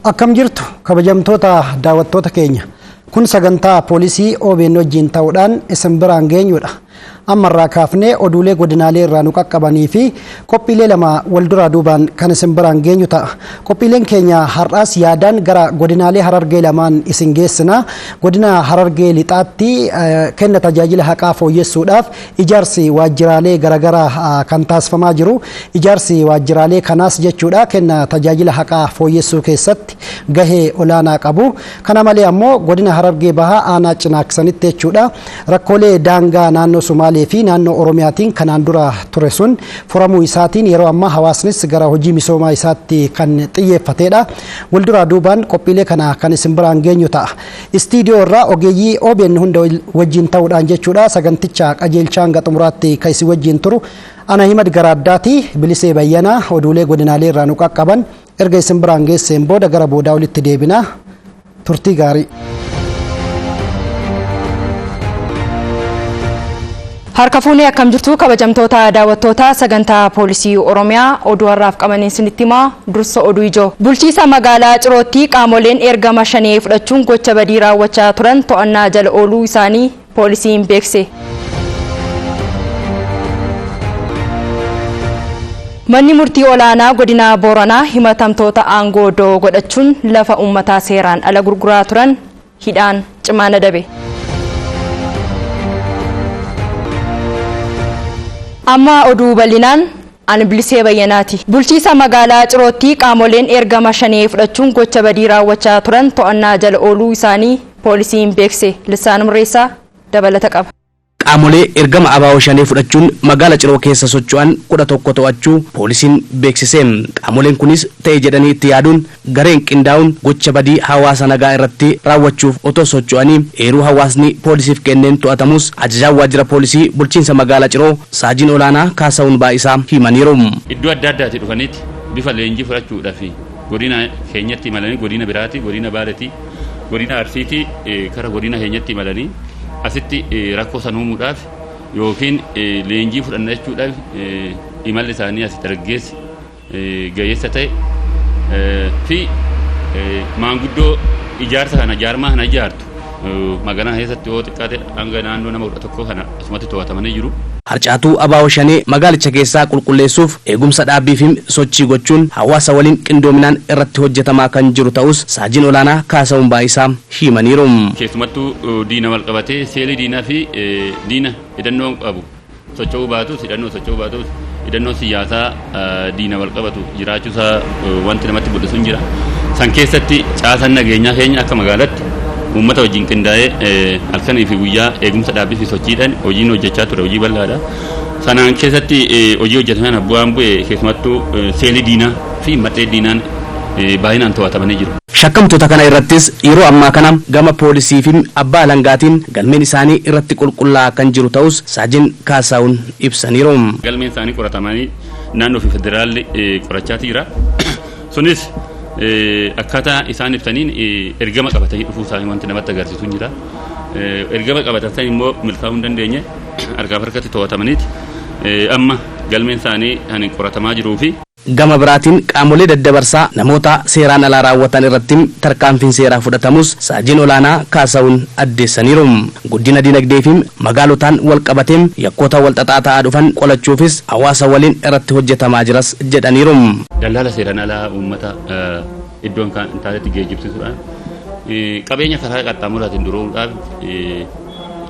Akkam jirtu kabajamtoota daawwattoota keenya. Kun sagantaa poolisii OBN wajjin ta'uudhaan isin biraan geenyudha. Ammarraa kaafnee oduulee godinaalee irraa nu qaqqabanii fi qophiilee lama wal duraa duubaan kan isin biraan geenyu ta'a. Qophiileen keenya har'aas yaadaan gara godinaalee Harargee lamaan isin geessina. Godina Harargee lixaatti kenna tajaajila haqaa fooyyessuudhaaf ijaarsi waajjiraalee garaagaraa kan taasifamaa jiru. Ijaarsi waajjiraalee kanaas jechuudha kenna tajaajila haqaa fooyyessuu keessatti gahee olaanaa qabu. Kana malee ammoo godina Harargee bahaa aanaa Cinaaksanitti jechuudha rakkoolee daangaa naannoo Sumaalee fi naannoo Oromiyaatiin kanaan dura ture sun furamuu isaatiin yeroo ammaa hawaasnis gara hojii misoomaa isaatti kan xiyyeeffatedha. Walduraa duubaan qophiilee kana kan isin biraan geenyu ta'a. Istiidiyoo irraa ogeeyyii OBN hunda wajjin ta'uudhaan jechuudha saganticha qajeelchaa hanga xumuraatti kan isin wajjin turu. Ana Himad Garaaddaati Bilisee Bayyanaa oduulee godinaalee irraa nu qaqqaban erga isin biraan geesseen booda gara boodaa olitti deebina. Turtii gaarii. Harka fuunee akkam jirtu kabajamtoota daawwattoota sagantaa poolisii Oromiyaa oduu har'aaf qabaniin isinitti himaa dursa oduu ijoo. Bulchiisa magaalaa Cirootti qaamoleen ergama shanee fudhachuun gocha badii raawwachaa turan to'annaa jala ooluu isaanii poolisiin beekse. Manni murtii olaanaa godina Booranaa himatamtoota aangoo doo godhachuun lafa uummataa seeraan ala gurguraa turan hidhaan cimaan adabe. Amma oduu bal'inaan ani Bilisee Bayyanaati. Bulchiisa magaalaa Cirootti qaamoleen ergama shanee fudhachuun gocha badii raawwachaa turan to'annaa jala ooluu isaanii poolisiin beekse. Lissaan Murreessaa dabalata qaba. Qaamolee ergama abaa'oo shanee fudhachuun magaala Ciroo keessa socho'an 11 to'achuu poolisiin beeksise. Qaamoleen kunis ta'e jedhanii itti yaaduun gareen qindaa'uun gocha badii hawaasa nagaa irratti raawwachuuf otoo socho'anii eeruu hawaasni poolisiif kenneen to'atamus ajajaan waajjira poolisii bulchiinsa magaalaa Ciroo saajiin olaanaa Kaasa'uun Baa'isaa himaniiru. Iddoo adda addaatti dhufaniiti bifa leenjii fudhachuudhaaf godina keenyatti imalanii godina biraati, godina Baaleetii, godina Arsiitii kara godina keenyatti imalanii asitti rakkoo san uumuudhaaf yookiin leenjii fudhanna jechuudhaaf imalli isaanii asitti dargaggeessi ga'eessa ta'e fi maanguddoo ijaarsa kana jaarmaa kana ijaartu magaalaa keessatti yoo xiqqaate hanga naannoo nama 11 kana asumatti to'atamanii jiru. Harcaatuu abaa'oo shanee magaalicha keessaa qulqulleessuuf eegumsa dhaabbii fi sochii gochuun hawaasa waliin qindoominaan irratti hojjetamaa kan jiru ta'us saajiin olaanaa Kaasa'uun Baa'isaa himaniiru. Keessumattuu diina wal qabatee seelii diinaa fi diina hidhannoo qabu socho'uu baatus hidhannoo socho'uu baatus hidhannoo siyaasaa diina wal qabatu jiraachuusaa wanti namatti mul'isu hin jira. San keessatti caasaan nageenyaa keenya akka magaalaatti uummata wajjin qindaa'ee halkanii fi guyyaa eegumsa dhaabbii fi sochiidhaan hojiin hojjechaa ture hojii bal'aadha. Sanaan keessatti hojii hojjetame kana bu'aan bu'e keessumattuu seelii diinaa fi maxxee diinaan baay'inaan to'atamanii jiru. Shakkamtoota kana irrattis yeroo ammaa kana gama poolisii fi abbaa alangaatiin galmeen isaanii irratti qulqullaa'aa kan jiru ta'us saajin Kaasaawun ibsaniiru. Galmeen isaanii qoratamanii naannoo fi federaalli qorachaa jira. Sunis akkaataa isaan ibsaniin ergama qabatanii dhufuu isaanii wanti namatti agarsiisu jira. Ergama qabatan san immoo milkaa'uu hin dandeenye harkaaf harkatti to'atamaniiti. Amma galmeen isaanii kan qoratamaa jiruu fi Gama biraatiin qaamolee daddabarsaa namoota seeraan alaa raawwatan irratti tarkaanfiin seeraa fudhatamus saajiin olaanaa Kaasa'uun addeessaniiru. Guddina dinagdee fi magaalotaan wal qabateen yakkoota wal xaxaa ta'aa dhufan qolachuufis hawaasa waliin irratti hojjetamaa jiras jedhaniiru. Dallaala seeraan alaa uummata iddoo hin taanetti geejjibsiisuudhaan qabeenya karaa qaxxaamuraatiin duroomuudhaaf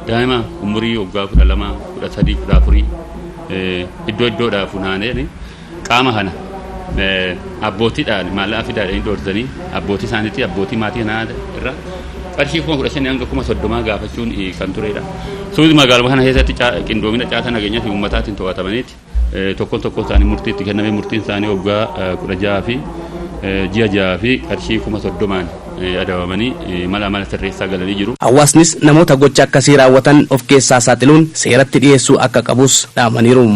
daa'ima umurii waggaa 12, 13, 14 iddoo iddoodhaa funaanee qaama kana abbootiidhaan maallaqa fidaadhaan doorsisanii abbootii isaaniitti abbootii maatii kanaa irra qarshii 15,000 hanga 30,000 gaafachuun kan turedha. Sunis magaaluma kana keessatti qindoomina caasaa nageenyaa fi uummataatiin to'atamaniiti. Tokkoon tokkoon isaanii murtii itti kennamee murtiin isaanii waggaa 16 fi ji'a 6 fi qarshii 30,000 adabamanii mala amala sirreessaa galanii jiru. Hawaasnis namoota gocha akkasii raawwatan of keessaa saaxiluun seeratti dhiyeessuu akka qabus dhaamaniiru.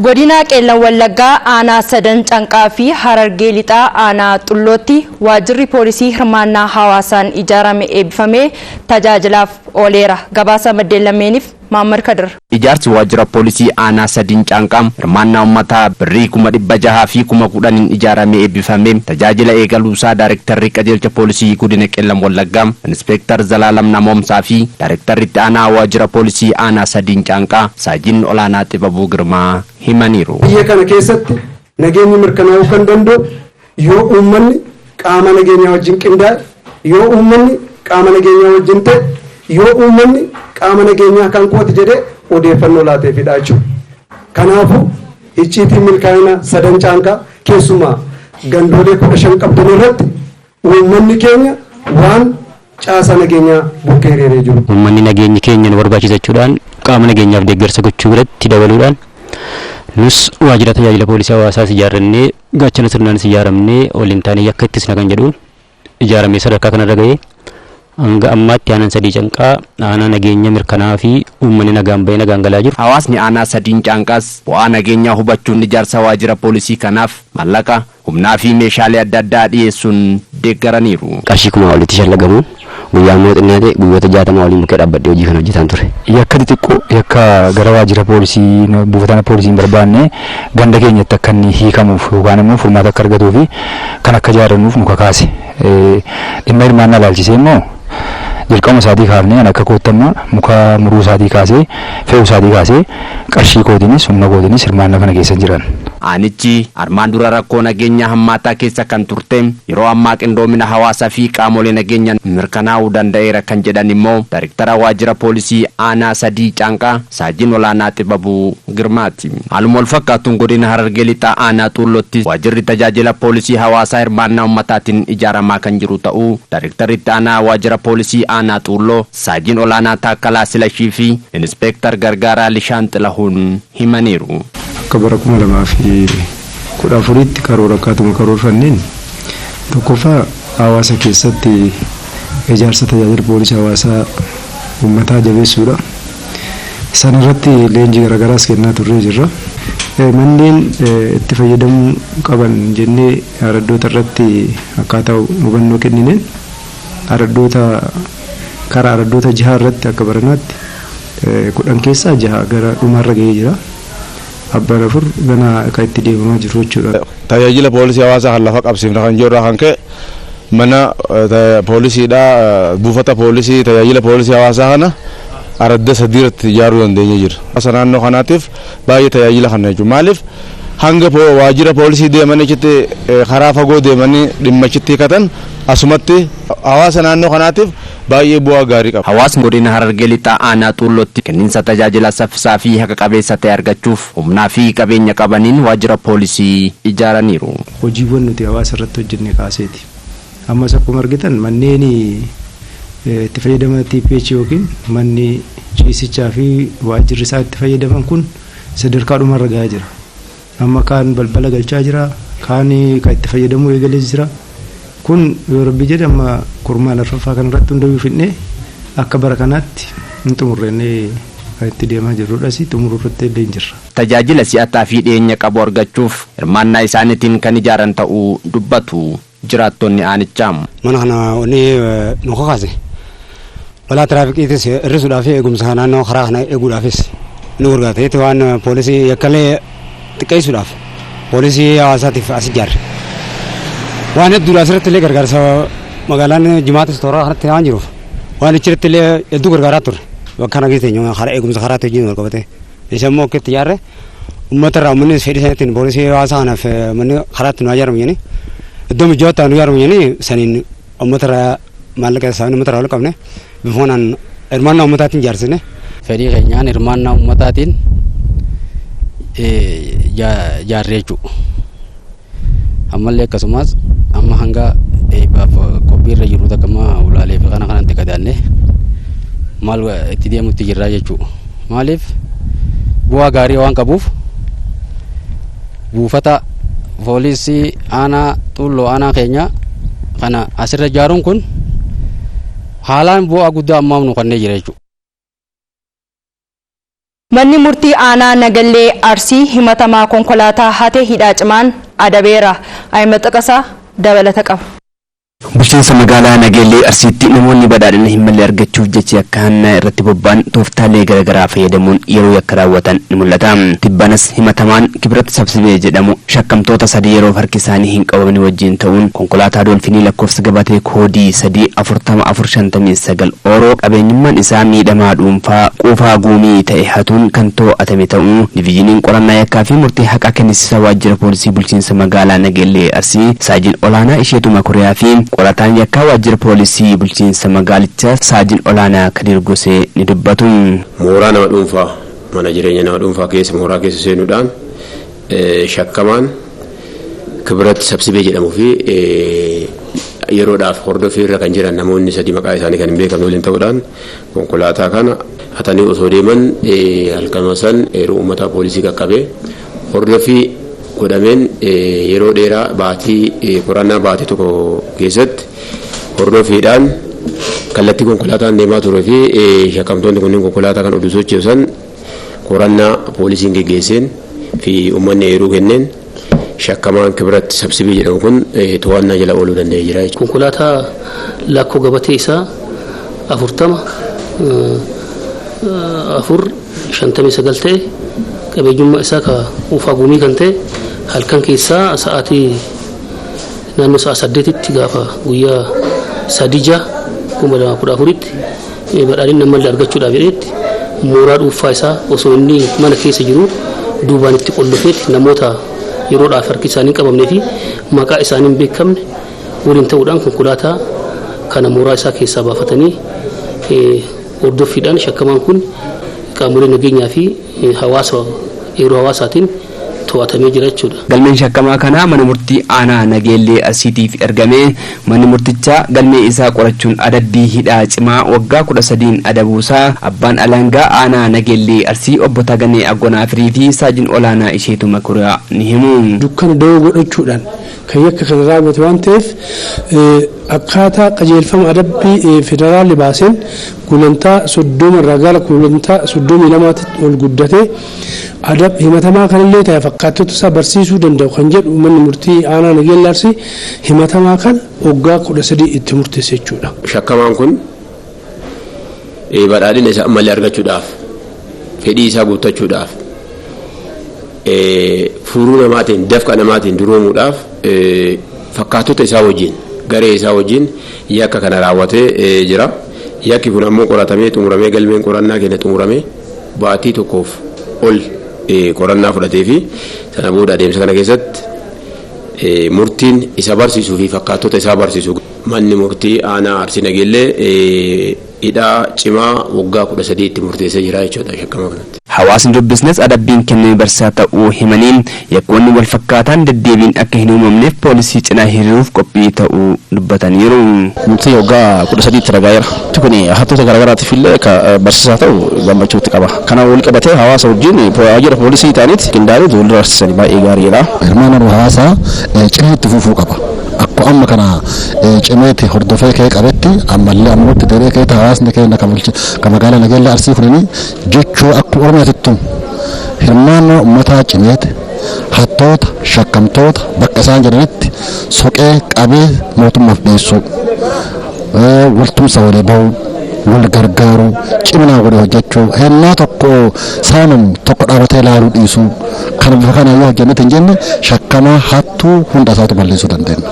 Godina Qeellan Wallaggaa aanaa Sadan Canqaa fi Harargee Lixaa aanaa Xullootti waajjirri poolisii hirmaannaa hawaasaan ijaarame eebbifamee tajaajilaaf ooleera. Gabaasa maddeen lameeniif Maammad Kadir. Ijaarsi waajjira poolisii aanaa Sadiin Caanqaa hirmaannaa uummataa birrii 610,000 ijaaramee eebbifamee tajaajila eegaluusaa Daayirektarri qajeelcha poolisii godina Qeellan Wallaggaa Inspektar Zalaalam Namoomsaa fi Daayirektarri itti aanaa waajjira poolisii aanaa Sadiin Caanqaa Saajin Olaanaa Xibabuu Girmaa himaniiru. Biyya kana keessatti nageenyi mirkanaa'uu kan danda'u yoo uummanni qaama nageenyaa wajjin qindaa'e, yoo uummanni qaama nageenyaa wajjin ta'e, yoo uummanni qaama nageenyaa kan kooti jedhee odeeffannoo laateefidha jechuudha. Kanaafuu icciitiin milkaa'ina Sadan Caanqaa keessumaa gandoolee 15 qabdan irratti uummanni keenya waan caasa nageenyaa bukkee hiriiree jiru. Uummanni nageenyi keenya nu barbaachisa jechuudhaan qaama nageenyaaf deeggarsa gochuu biratti dabaluudhaan nus waajjira tajaajila poolisii hawaasaas ijaarrannee gaachana sirnaanis ijaaramnee waliin taanee yakka ittisna kan jedhuun ijaaramee sadarkaa kanarra gahee hanga ammaatti aanaan Sadii Canqaa aanaa nageenya mirkanaa fi uummanni nagaan bahee nagaan galaa jiru. Hawaasni aanaa Sadiin Caanqaas bu'aa nageenyaa hubachuun ijaarsa waajjira poolisii kanaaf maallaqa humnaa fi meeshaalee adda addaa dhiyeessuun deeggaraniiru. Qarshii 1000 olitti shallagamuun guyyaa immoo xinnaa ta'e guyyoota 60 waliin bukkee dhaabbadhee hojii kana hojjetaan ture. Yakka xixiqqoo yakka gara waajjira poolisii buufata poolisii hin barbaanne ganda keenyatti akka inni hiikamuuf yookaan immoo furmaata akka argatuu fi kan akka ijaarrannuuf nu kakaase. Dhimma hirmaannaa ilaalchisee immoo jalqabuma isaatii kaafnee an akka koottamma muka muruu isaatii kaasee fe'uu isaatii kaasee qarshii kootiinis humna kootiinis hirmaannaa kana keessa jiran. Aanichi armaan dura rakkoo nageenyaa hammaataa keessa kan turte yeroo ammaa qindoomina hawaasaa fi qaamolee nageenyaa mirkanaa'uu danda'eera kan jedhan immoo Daayirektara waajjira poolisii aanaa Sadii Caanqaa Saajin Olaanaa Xibabuu Girmaati. Haaluma wal fakkaatuun godina Harargee Lixaa aanaa Xuullootti waajjirri tajaajila poolisii hawaasaa hirmaannaa uummataatiin ijaaramaa kan jiru ta'uu Daayirektarri itti aanaa waajjira poolisii aanaa Xuulloo Saajin Olaanaa Taakkalaa Silashii fi Inspektar Gargaaraa Lishaan Xilahuun himaniiru. Akka bara 2014tti karoora akkaatuma karoorfanneen tokkoffaa hawaasa keessatti ijaarsa tajaajila poolisii hawaasaa uummataa jabeessuudha. San irratti leenjii garaagaraas kennaa turree jirra. Manneen itti fayyadamuu qaban jennee araddoota irratti akkaataa hubannoo kennineen araddoota karaa araddoota jaha irratti akka baranaatti 10 keessaa 6 gara dhumaarra gahee jira. Abbaan 4 gana akka itti deemamaa jiru jechuudha. Tajaajila poolisii hawaasaa kan lafa qabsiifna kan jiru kan ka'e mana poolisiidha buufata poolisii tajaajila poolisii hawaasaa kana aradda 3 irratti ijaaruu dandeenya jira. Hawaasa naannoo kanaatiif baay'ee tajaajila kana jechuudha. Maaliif hanga waajjira poolisii deemanii achitti karaa fagoo deemanii dhimma achitti hiikatan asumatti hawaasa naannoo kanaatiif baay'ee bu'aa gaarii qaba. Hawaasni godina Harargee Lixaa aanaa Xuullootti kenniinsa tajaajila saffisaa fi haqa qabeessa ta'e argachuuf humnaa fi qabeenya qabaniin waajjira poolisii ijaaraniiru. Hojiiwwan nuti hawaasa irratti hojjenne kaaseeti. Ammas akkuma argitan manneen itti fayyadama TPH yookiin manni ciisichaa fi waajjirri isaa itti fayyadaman kun sadarkaa dhumarra gahaa jira. Amma kaan balbala galchaa jira, kaan kan itti fayyadamuu eegalee jira. Kun yoo rabbi jedhe amma kurmaan arfaffaa kanarratti hundayyuu fidnee akka bara kanaatti hin xumurrennee kan itti deemaa jirrudhas xumuruu irratti illee hin jirra. Tajaajila si'ataa fi dhiyeenya qabu argachuuf hirmaannaa isaaniitiin kan ijaaran ta'uu dubbatu jiraattonni aanichaa. Mana kana wanni nu kakaase balaa tiraafikiitis hir'isuudhaaf eegumsa naannoo karaa kana eeguudhaafis nu gargaara. Waan poolisii yakkalee xiqqeessuudhaaf poolisii hawaasaatiif as ijaarre. Waan hedduudha asirratti illee gargaarsa magaalaan Jimaatis toora kanatti waan jiruuf waan achirratti illee hedduu gargaaraa turre. Bakka kana keessa eenyu karaa eegumsa karaatti wajjin wal qabate. Isa immoo akka itti ijaarre uummata irraa uummanni fedhii isaaniitiin poolisii hawaasaa kanaaf manni karaatti nu ijaaramu jedhanii iddoo mijaa'aa nu ijaaramu jedhanii saniin uummata irraa maallaqa isaanii uummata irraa wal qabne bifoonaan hirmaannaa uummataatiin ijaarsine. Fedhii keenyaan hirmaannaa uummataatiin ijaarree jechuudha. Ammallee akkasumas amma hanga eebbaaf qophiirra jiru takka amma ulaalee fi kana kanatti gadaannee maal itti deemutti jirra jechuudha. Maaliif bu'aa gaarii waan qabuuf buufata poolisii aanaa Xuulloo aanaa keenya kana asirra ijaaruun kun haalaan bu'aa guddaa ammaaf nu kennee jira jechuudha. Manni murtii aanaa Nagallee Arsii himatamaa konkolaataa hate hidhaa cimaan adabeera. Ahimad Xaqasaa dabalata qaba. Bulchiinsa magaalaa Nageellee Arsiitti namoonni badhaadhina hin malle argachuuf jecha yakka hannaa irratti bobba'an tooftaalee garaagaraa fayyadamuun yeroo yakka raawwatan ni mul'ata. Tibbanas himatamaan Kibrat Sabsibee jedhamu shakkamtoota sadii yeroo harki isaanii hin qabamne wajjin ta'uun konkolaataa doolfinii lakkoofsa gabatee koodii 3 40 459 Ooroo qabeenyummaan isaa miidhamaa dhuunfaa quufaa guumii ta'e hatuun kan to'atame ta'uu diviizhiniin qorannaa yakkaa fi murtii haqaa kennisiisaa waajjira poolisii bulchiinsa magaalaa Nageellee Arsii saajin olaanaa Isheetu Makuriyaa fi qorataan yakkaa waajjira poolisii bulchiinsa magaalichaa saajin olaanaa Kadir Gosee ni dubbatu. Mooraa nama dhuunfaa mana jireenya nama dhuunfaa keessa mooraa keessa seenuudhaan shakkamaan Kibrat Sabsibee jedhamuu fi yeroodhaaf hordofii irra kan jiran namoonni sadii maqaa isaanii kan hin beekamne waliin ta'uudhaan konkolaataa kana hatanii osoo deeman halkanuma san yeroo uummataa poolisii qaqqabee hordofii godhameen yeroo dheeraa baatii qorannaa baatii tokko keessatti hordofiidhaan kallattii konkolaataan deemaa turee fi shakkamtoonni kunneen konkolaataa kan oduu sochoosan qorannaa poolisiin geggeesseen fi uummanni eeruu kenneen shakkamaan Kibrat Sabsibii jedhamu kun to'annaa jala ooluu danda'ee jira. Konkolaataa lakkoo gabatee isaa 40 4 59 ta'e qabeenyummaa isaa ka quufaa guumii kan ta'e halkan keessaa sa'aatii naannoo sa'a 8tti gaafa guyyaa 3 6 2014tti badhaadhina ammallee argachuudhaaf jedheetti mooraa dhuunfaa isaa osoo inni mana keessa jiru duubaan itti qollofeetti namoota yeroodhaaf harki isaanii qabamnee fi maqaa isaanii hin beekamne waliin ta'uudhaan konkolaataa kana mooraa isaa keessaa baafatanii hordoffiidhaan shakkamaan kun qaamolee nageenyaa fi hawaasa yeroo hawaasaatiin to'atamee jira jechuudha. Galmeen shakkamaa kanaa mana murtii aanaa Nageellee Arsiitiif ergamee manni murtichaa galmee isaa qorachuun adabbii hidhaa cimaa waggaa 13 adabuusaa abbaan alangaa aanaa Nageellee Arsii obbo Taganee Agonaafirii fi saajin olaanaa Isheetu Makuriyaa ni himu. Dukkana da'oo godhachuudhaan kan yakka kana raawwate waan ta'eef akkaataa qajeelfama adabbii federaalli baaseen gulantaa 30 irraa gara gulantaa 32tti ol guddatee adab himatamaa kanallee ta'e fakkaattota isaa barsiisuu danda'u kan jedhu manni murtii aanaa Nageellee Arsii himatamaa kana waggaa 13 itti murteesse jechuudha. Shakkamaan kun badhaadhina isaa ammallee argachuudhaaf fedhii isaa guuttachuudhaaf furuu namaatiin dafqa namaatiin duroomuudhaaf fakkaattota isaa wajjin garee isaa wajjin yakka kana raawwatee jira. Yakki kun ammoo qoratamee xumuramee galmeen qorannaa keenya xumuramee baatii tokkoof ol qorannaa fudhatee fi sana booda adeemsa kana keessatti murtiin isa barsiisuu fi fakkaattota isaa barsiisu manni murtii aanaa Arsii Nageellee hidhaa cimaa waggaa 13 itti murteessee jira jechuudha shakkama kanatti. Hawaasni dubbisnes adabbiin kenname barsiisaa ta'uu himaniin yakkoonni wal fakkaataan deddeebiin akka hin uumamneef poolisii cinaa hiriiruuf qophii ta'uu dubbataniiru. Murtii waggaa 13 itti ragaa'eera. Kun hattoota garaagaraatiif illee akka barsiisaa ta'u gammachuutti qaba. Kana wal qabatee hawaasa wajjin waajjira poolisii ta'anitti qindaa'ee ijoollee barsiisan baay'ee gaariidha. Hirmaannaan hawaasaa cimee itti fufuu qaba. Akkuma amma kana cimeetti hordofee ka'ee qabetti ammallee ammootti daree ka'etti hawaasni keenya kan magaalaa Nageellee Arsii kunini jechuu akkuma Oromiyaatittu hirmaannaa uummataa cimeeti hattoota shakkamtoota bakka isaan jiranitti soqee qabee mootummaaf dhiyeessuu waltumsa walii bahuu wal gargaaruu ciminaa walii hojjechuu hennaa tokko saamamu tokko dhaabatee ilaaluu dhiisuu kan bifa kana yoo hojjennetti hin jenne shakkamaa hattuu hunda isaatu balleessuu dandeenya.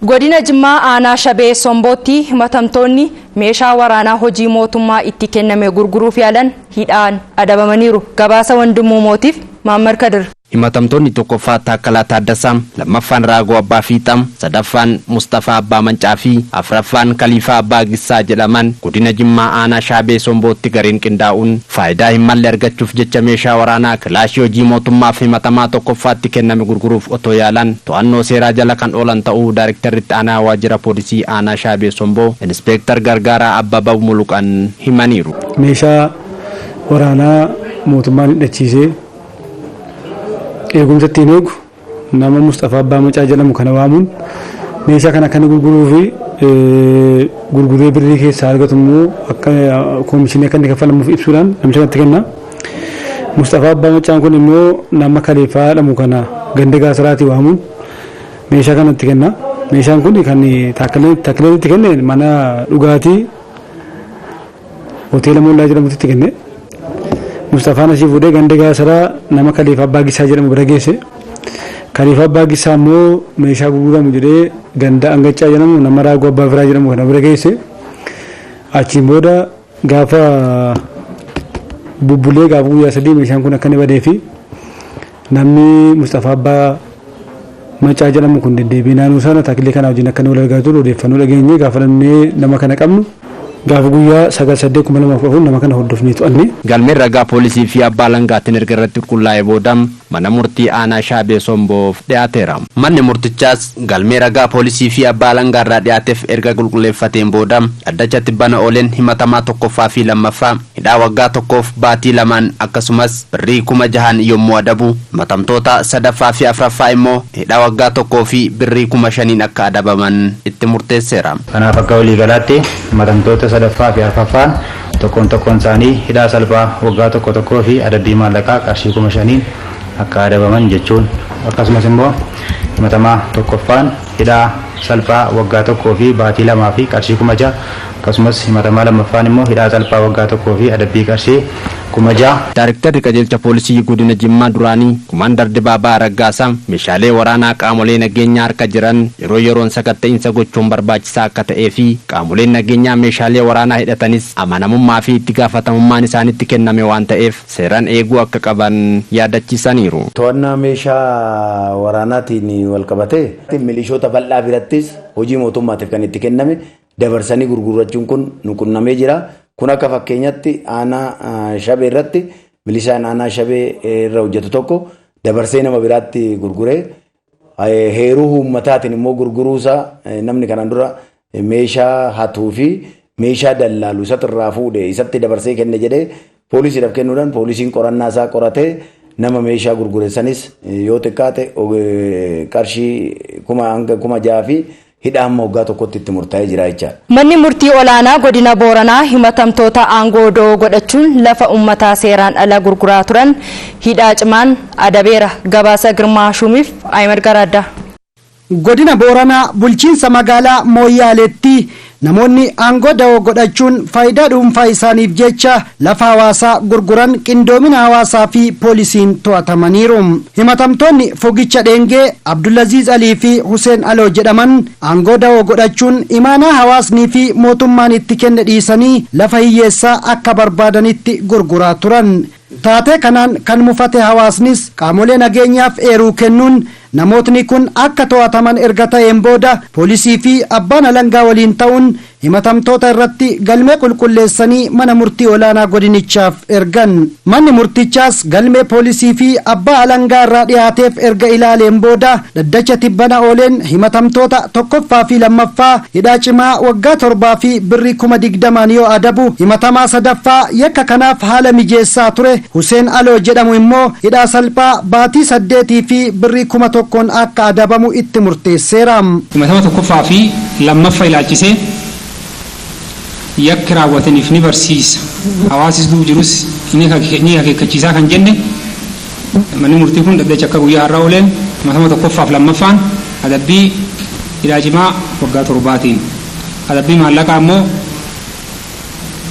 Godina Jimmaa aanaa Shabee Sombootti himatamtoonni meeshaa waraanaa hojii mootummaa itti kenname gurguruuf yaalan hidhaan adabamaniiru. Gabaasa Wandimuu Mootiif Maammar Kadir. Himatamtoonni tokkoffaa Taakkalaa Taaddasaa, lammaffaan Raagoo Abbaa Fiixam, sadaffaan Mustafaa Abbaa Mancaa fi afraffaan Kaliifaa Abbaa Gissaa jedhaman godina Jimmaa aanaa Shaabee Sombootti gareen qindaa'uun faayidaa hin malle argachuuf jecha meeshaa waraanaa kilaashii hojii mootummaaf himatamaa tokkoffaatti kenname gurguruuf otoo yaalan to'annoo seeraa jala kan oolan ta'uu daayrektarri aanaa waajjira poolisii aanaa Shaabee Somboo Inspektar Gargaaraa Abbabaa Muluqan himaniiru. Meeshaa waraanaa mootummaan hidhachiisee eegumsa ittiin eegu nama Mustafaa Abbaa Macaa jedhamu kana waamuun meeshaa kana akka inni gurguruu fi gurguree birrii keessaa argatu immoo akka koomishinii akka inni kaffalamuuf ibsuudhaan namicha kanatti kenna. Mustafaa Abbaa Maccaan kun immoo nama Kaleeffaa jedhamu kana ganda Gaasiraatii waamuun meeshaa kanatti kenna. Meeshaan kun kan Taakkaleen itti kenne mana dhugaatii hoteela Moollaa jedhamutti itti kenne. Mustafaan asii fuudhee ganda Gaasaraa nama Kaleeffaa Abbaa Gisaa jedhamu bira geesse. Kaleeffaa Abbaa Gisaa immoo meeshaa gurguramu jedhee ganda Angaccaa jedhamu nama Raaguu Abbaa Firaa jedhamu kana bira geesse. Achiin booda gaafa bubbulee gaafa guyyaa 3 meeshaan kun akka inni badee fi namni Mustafaa Abbaa Maccaa jedhamu kun deddeebiin naannoo sana Taakilee kana wajjin akka inni wal argaa turu odeeffannoo dhageenye. Gaafa namni nama kana qabnu gaafa guyyaa 9/8/2014 nama kana hordofnee to'anne. Galmeen ragaa poolisii fi abbaa alangaatiin erga irratti qulqullaa'ee booda mana murtii aanaa Shaabee Somboof dhiyaateera. Manni murtichaas galmee ragaa poolisii fi abbaa alangaa irraa dhiyaateef erga qulqulleeffateen booda dhaddacha tibbana ooleen himatamaa 1ffaa fi 2ffaa hidhaa waggaa 1f baatii 2 akkasumas birrii 6,000 yommuu adabu, himatamtoota 3ffaa fi 4ffaa immoo hidhaa waggaa 1 fi birrii 5,000 akka adabaman itti murteesseera. Kanaaf akka waliigalaatti himatamtoota 3ffaa fi 4ffaan tokkoon tokkoon isaanii hidhaa salphaa waggaa 1 fi adabbii maallaqaa qarshii 5,000 akka adabaman jechuun, akkasumas immoo himatamaa 1ffaan hidhaa salphaa waggaa 1 fi baatii 2 fi qarshii 6,000, akkasumas himatamaa 2ffaan immoo hidhaa salphaa waggaa 1 fi adabbii qarshii 6,000. Daarektarri qajeelcha poolisii godina Jimmaa duraanii Kumaandar Dibaabaa Raggaasaa meeshaalee waraanaa qaamolee nageenyaa harka jiran yeroo yeroon sakatta'iinsa gochuun barbaachisaa akka ta'ee fi qaamoleen nageenyaa meeshaalee waraanaa hidhatanis amanamummaa fi itti gaafatamummaan isaanitti kenname waan ta'eef seeraan eeguu akka qaban yaadachiisaniiru. To'annaa meeshaa waraanaatiin wal qabatee milishoota bal'aa birattis hojii mootummaatiif kan itti kenname dabarsanii gurgurachuun kun nu qunnamee jira. Kun akka fakkeenyatti aanaa Shabee irratti milishaan aanaa Shabee irra hojjetu tokko dabarsee nama biraatti gurguree heeruu uummataatiin immoo gurguruusaa namni kanaan dura meeshaa hatuu fi meeshaa dallaalu isatti irraa fuudhee isatti dabarsee kenne jedhee poolisiidhaaf kennuudhaan poolisiin qorannaa isaa qoratee nama meeshaa gurgureessanis yoo xiqqaate qarshii 5,000 fi hidhaa amma waggaa 1tti itti murtaa'ee jira jechaadha. Manni murtii olaanaa godina Booranaa himatamtoota aangoo da'oo godhachuun lafa uummataa seeraan ala gurguraa turan hidhaa cimaan adabeera. Gabaasa Girmaa Shuumiif Ahimad Garaaddaa. Godina Booranaa bulchiinsa magaalaa Mooyyaaleetti namoonni aangoo da'oo godhachuun faayidaa dhuunfaa isaaniif jecha lafa hawaasaa gurguran qindoomina hawaasaa fi poolisiin to'atamaniiru. Himatamtoonni Fugicha Dheengee, Abdulaziz Alii fi Hussein Aloo jedhaman aangoo da'oo godhachuun imaanaa hawaasnii fi mootummaan itti kenne dhiisanii lafa hiyyeessaa akka barbaadanitti gurguraa turan. Taatee kanaan kan mufate hawaasnis qaamolee nageenyaaf eeruu kennuun namootni kun akka to'ataman erga ta'een booda poolisii fi abbaan alangaa waliin ta'uun himatamtoota irratti galmee qulqulleessanii mana murtii olaanaa godinichaaf ergan. Manni murtichaas galmee poolisii fi abbaa alangaa irraa dhiyaateef erga ilaaleen booda dhaddacha tibbana ooleen himatamtoota 1ffaa fi 2ffaa hidhaa cimaa waggaa 7 fi birrii 20,000 yoo adabu, himatamaa 3ffaa yakka kanaaf haala mijeessaa ture Hussein Aloo jedhamu immoo hidhaa salphaa baatii 8 fi birrii 1,000 akka adabamu itti murteesseera. Himatama 1ffaa fi 2ffaa ilaalchisee yakki raawwataniif ni barsiisa. Hawaasis duub jirus ni akeekkachiisaa kan jenne manni murtii kun dhaddacha akka guyyaa har'aa ooleen himatama 1ffaa fi 2ffaan adabbii hidhaa cimaa waggaa 7tiin adabbii maallaqaa immoo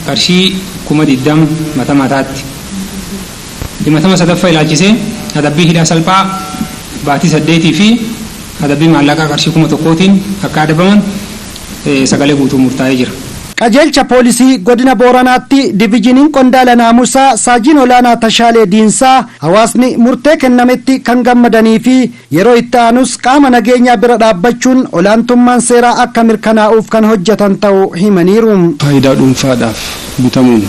qarshii 20,000 mata mataatti. Himatama 3ffaa ilaalchisee adabbii hidhaa salphaa baatii 8 fi adabbii maallaqaa qarshii 1,000tiin akka adabaman sagalee guutuu murtaa'ee jira. Qajeelcha poolisii godina Booranaatti diviizhiniin qondaala naamusaa saajiin olaanaa Tashaalee Diinsaa hawaasni murtee kennametti kan gammadanii fi yeroo itti aanus qaama nageenyaa bira dhaabbachuun olaantummaan seeraa akka mirkanaa'uuf kan hojjetan ta'uu himaniiru. Faayidaa dhuunfaadhaaf bitamuun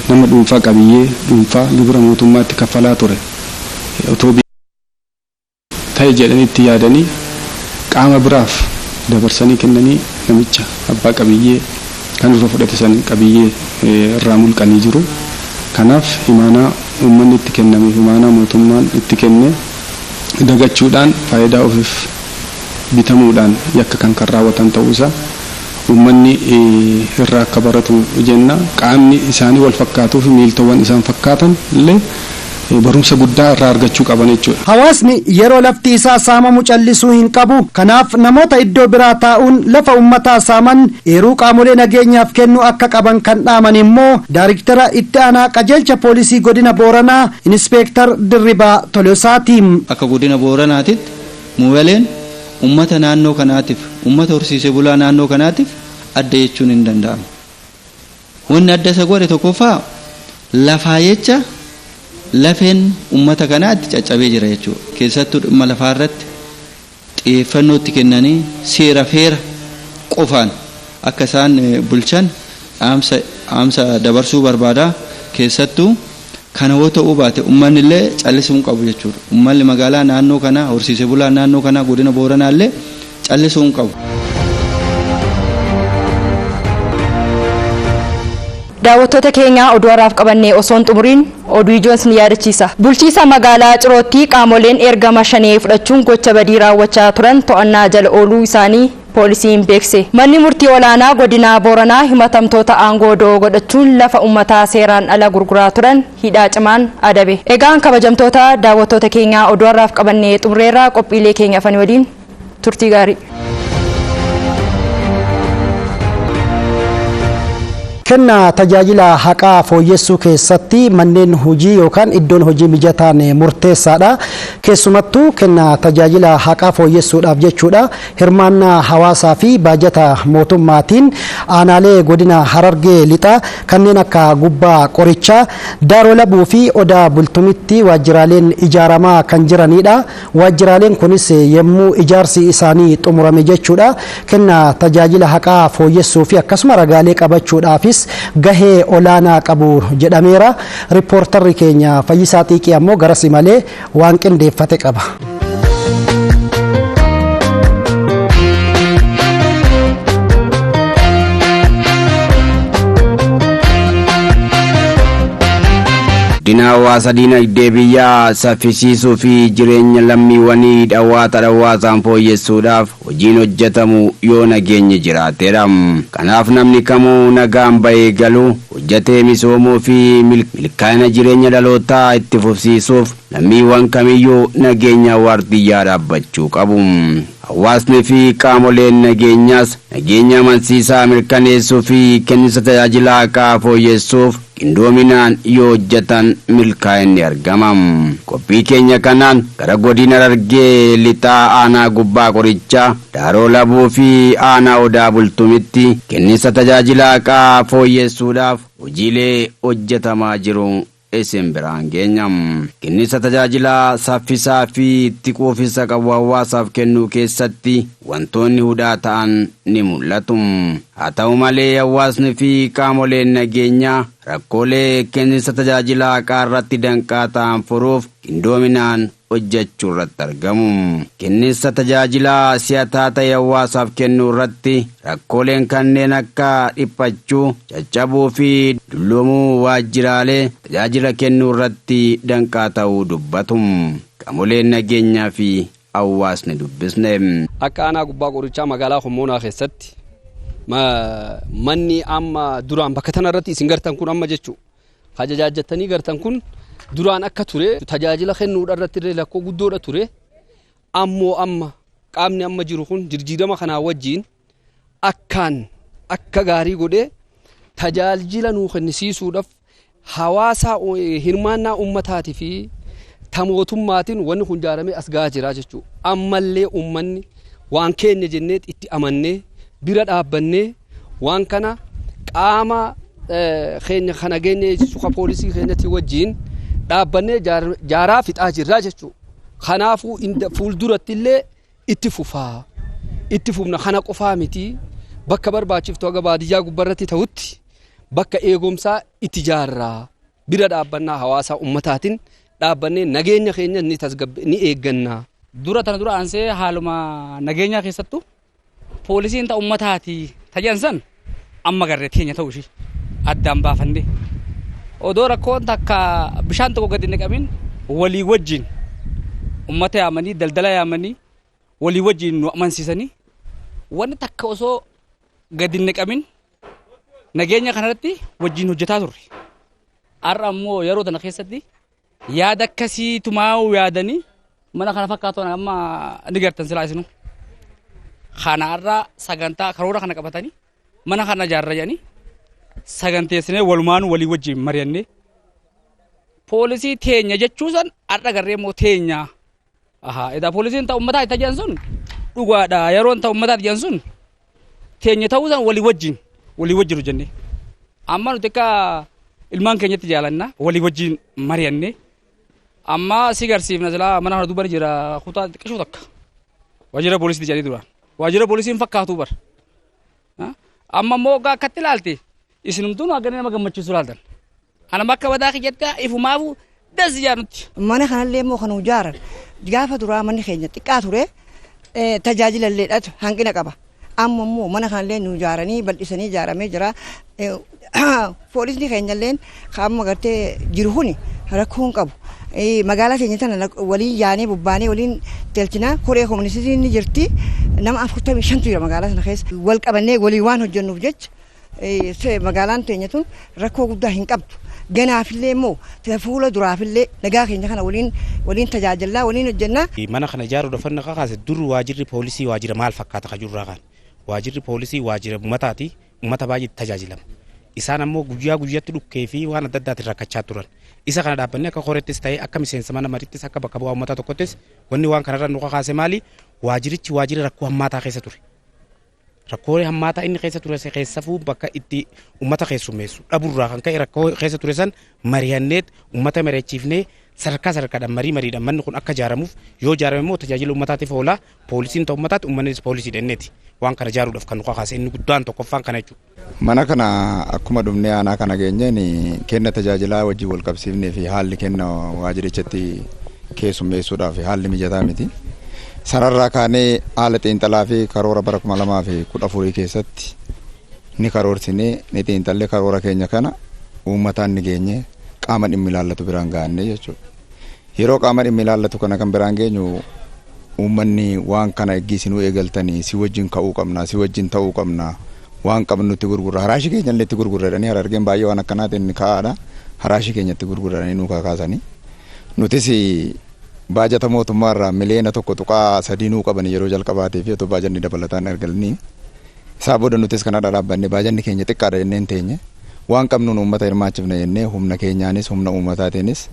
nama dhuunfaa qabiyyee dhuunfaa gibira mootummaatti kaffalaa ture otoo ta'e jedhanii itti yaadanii qaama biraaf dabarsanii kennanii namicha abbaa qabiyyee kan irra fudhate san qabiyyee irraa mulqanii jiru. Kanaaf imaanaa uummanni itti kenname imaanaa mootummaan itti kenne dagachuudhaan faayidaa ofiif bitamuudhaan yakka kan raawwatan ta'uusaa Uummanni irraa akka baratu jenna. Qaamni isaanii wal fakkaatuu fi miiltowwan isaan fakkaatan illee barumsa guddaa irraa argachuu qaban jechuudha. Hawaasni yeroo lafti isaa saamamu callisuu hin qabu. Kanaaf namoota iddoo biraa taa'uun lafa uummataa saaman eeruu qaamolee nageenyaaf kennu akka qaban kan dhaaman immoo daariktara itti aanaa qajeelcha poolisii godina Booranaa Inispeektar Dirribaa Tolosaati. Akka godina Booranaatitti mooyaleen uummata naannoo kanaatiif, uummata horsiisee bulaa naannoo kanaatiif adda jechuun hin danda'amu. Wanni adda isa godhe tokkoffaa lafaa jecha lafeen uummata kanaatti caccabee jira jechuudha. Keessattuu dhimma lafaa irratti xiyyeeffannoo itti kennanii seera feera qofaan akka isaan bulchan dhaamsa dabarsuu barbaada. Keessattuu kana yoo ta'uu baate uummanni illee callisuu hin qabu jechuudha. Uummanni magaalaa naannoo kanaa, horsiisee bulaa naannoo kanaa, godina Booranaa illee callisuu hin qabu. Daawwattoota keenya oduu har'aaf qabannee osoo hin xumuriin oduu ijoon isin yaadachiisa. Bulchiisa magaalaa Cirootti qaamoleen ergama shanee fudhachuun gocha badii raawwachaa turan to'annaa jala ooluu isaanii poolisiin beekse. Manni murtii olaanaa godina Booranaa himatamtoota aangoo da'oo godhachuun lafa uummataa seeraan ala gurguraa turan hidhaa cimaan adabe. Egaan kabajamtoota daawwattoota keenya oduu har'aaf qabannee xumurreerraa qophiilee keenya afan waliin turtii gaarii. Kenna tajaajila haqaa fooyyessuu keessatti manneen hojii yookaan iddoon hojii mijataan murteessaadha. Keessumattuu kenna tajaajila haqaa fooyyessuudhaaf jechuudha. Hirmaannaa hawaasaa fi baajata mootummaatiin aanaalee godina Harargee lixaa kanneen akka Gubbaa Qorichaa, Daaroo Labuu fi Odaa Bultumitti waajjiraaleen ijaaramaa kan jiranidha. Waajjiraaleen kunis yommuu ijaarsi isaanii xumurame jechuudha. Kenna tajaajila haqaa fooyyessuu fi akkasuma ragaalee qabachuudhaafis gahee olaanaa qabu jedhameera. Riippoortarri keenya Fayyisaa Xiiqii ammoo garas malee waan qindeeffate qaba. Guddina hawaasa dinagdee biyyaa saffisiisuu fi jireenya lammiiwwanii dhawwaata dhawwaataan fooyyessuudhaaf hojiin hojjetamu yoo nageenyi jiraateedha. Kanaaf namni kamuu nagaan bahee galu hojjetee misoomuu fi milkaa'ina jireenya dhalootaa itti fufsiisuuf lammiiwwan kamiyyuu nageenya waardiyyaa dhaabbachuu qabu. Hawaasni fi qaamoleen nageenyaas nageenya amansiisaa mirkaneessuu fi kenniinsa tajaajila haqaa fooyyessuuf qindoominaan yoo hojjetan milkaa'inni argama. Qophii keenya kanaan gara godina Harargee lixaa aanaa Gubbaa Qorichaa, Daaroo Labuu fi aanaa Odaa Bultumitti kenniinsa tajaajila haqaa fooyyessuudhaaf hojiilee hojjetamaa jiru isin biraan geenya. Kenniinsa tajaajila saffisaa fi itti quufinsa qabu hawaasaaf kennuu keessatti wantoonni hudhaa ta'an ni mul'atu. Haa ta'u malee hawaasni fi qaamoleen nageenyaa rakkoolee kenniinsa tajaajila haqaa irratti danqaa ta'an furuuf qindoominaan hojjechuu irratti argamu. Kenniinsa tajaajila si'ataa ta'e hawaasaaf kennuu irratti rakkooleen kanneen akka dhiphachuu, caccabuu fi dulloomuu waajjiraalee tajaajila kennuu irratti danqaa ta'uu dubbatu. Qaamoleen nageenyaa fi hawaasni dubbisne. Akka aanaa Gubbaa Qorichaa magaalaa Hommoonaa keessatti manni amma duraan bakka tana irratti isin gartan kun amma jechuu hajajaajjattanii gartan kun duraan akka ture tajaajila kennuudha irratti illee lakkoo guddoodha ture. Ammoo amma qaamni amma jiru kun jijjiirama kanaa wajjiin akkaan akka gaarii godhee tajaajila nuu kennisiisuudhaaf hawaasa hirmaannaa uummataatii fi ta mootummaatiin wanni kun ijaaramee as gahaa jira jechuudha. Ammallee uummanni waan keenya jennee itti amannee bira dhaabbannee waan kana qaama keenya kana geenye suka poolisii keenyatti wajjiin dhaabbannee jaaraa fixaa jirra jechuudha. Kanaafuu fuulduratti illee itti fufaa. Itti fufna kana qofaa miti bakka barbaachiftu haga baadiyyaa gubbarratti ta'utti bakka eegumsaa itti jaarraa bira dhaabbannaa hawaasa ummataatiin dhaabbannee nageenya keenya ni tasgabbe ni eegganna. Dura tana dura aansee haaluma nageenya keessattuu poolisiin ta ummataati tajan amma garree teenya ta'uu ishee addaan baafannee odoo rakkoon takka bishaan tokko gadi naqamin walii wajjin ummata yaamanii daldala yaamanii walii wajjin nu amansiisanii wanni takka osoo gadi hin naqamin nageenya kanarratti wajjin hojjetaa turre. Har'a ammoo yeroo tana keessatti yaada akkasii tumaa'uu yaadanii mana kana fakkaatu amma ni gartan silaa isinu. Kana har'a sagantaa karoora kana qabatanii mana kana ijaarra jedhanii saganteessinee walumaanuu walii wajjin mari'annee poolisii teenya jechuusan har'a garree immoo teenya. Edaa poolisiin ta'u uummataa itti jedhan sun dhugaadha yeroon ta'u uummataa jedhan sun teenya ta'uusan walii wajjin hojjennee. Amma nuti akka ilmaan keenyatti jaalanna walii wajjin mari'annee amma si garsiifna silaa mana kana duuba jira kutaa xiqqishuu takka waajjira poolisiitti jedhanii duraan waajjira poolisiin fakkaatu bar. Amma immoo akkatti ilaalte isinumtuun akka nama gammachiisu ilaaltan. Anama akka badaa kiyyatti ifumaafu das jaanutti. Mana kanallee immoo kan ijaaran gaafa duraa manni keenya xiqqaa ture tajaajila illee hanqina qaba. Amma immoo mana kanallee nu ijaaranii bal'isanii ijaaramee jira. Poolisni keenyallee amma gartee jiru kuni rakkoo hin qabu. Magaalaa keenya tana waliin yaanee bobbaanee waliin telchinaa koree koominisiitiin ni jirti. Nama 45 jira magaalaa sana keessa. Wal qabannee waliin waan hojjennuuf jecha magaalaan teenya tun rakkoo guddaa hin qabdu. Ganaafillee immoo fuula duraafillee nagaa keenya kana waliin tajaajilaa waliin hojjennaa. Mana kana ijaaruudhaaf fanna kakaase dur waajirri poolisii waajjira maal fakkaata kan jirurraa kan waajirri poolisii waajjira uummataati uummata baay'eetti tajaajilama. Isaan ammoo guyyaa guyyaatti dhukkee fi waan adda addaatiin rakkachaa turan. Isa kana dhaabbannee akka korettis ta'ee akka miseensa mana marittis akka bakka bu'aa uummataa tokkottis wanni waan kanarra nu kakaase maali waajirichi waajjira rakkoo hammaataa keessa ture. Rakkoolee hammaataa inni keessa ture keessafuu bakka itti uummata keessummeessu dhabuurraa kan ka'e rakkoo keessa ture san mari'anneet uummata mari'achiifnee sadarkaa sadarkaadhaan mariidhaan manni kun akka ijaaramuuf yoo ijaarame immoo tajaajila uummataatiif oola poolisiin ta'u uummataatti uummannis poolisiidha inneeti waan kana ijaaruudhaaf kan nu kakaase inni guddaan tokkoffaan kana jechuudha. Mana kana akkuma dhumnee aanaa kana geenyeen kenna tajaajilaa wajjin wal qabsiifnee fi haalli kenna waajjirichatti keessummeessuudhaaf haalli mijataa miti. Sararraa kaanee haala xiinxalaa fi karoora bara 2014 keessatti ni karoorsinee ni xiinxallee karoora keenya kana uummataan ni geenye qaama dhimmi ilaallatu biraan gahanne jechuudha. Yeroo qaama dhimmi ilaallatu kana kan biraan geenyu uummanni waan kana eeggisinuu eegaltanii si wajjin ka'uu qabna si wajjin ta'uu qabna waan qabnutti gurgurra haraashii keenya illee itti gurgurra jedhanii harargeen baay'ee waan akkanaatiin ka'aadha haraashii keenya itti gurgurra jedhanii nu kakaasanii nutis baajata mootummaa irraa miliyoona 1.3 nuu qaban yeroo jalqabaatee fi otoo baajanni dabalataan argalanii isaa booda nutis kana dhaabbanne baajanni keenya xiqqaadha jennee hin teenye waan qabnuun uummata hirmaachifna jennee humna keenyaanis humna uummataatiinis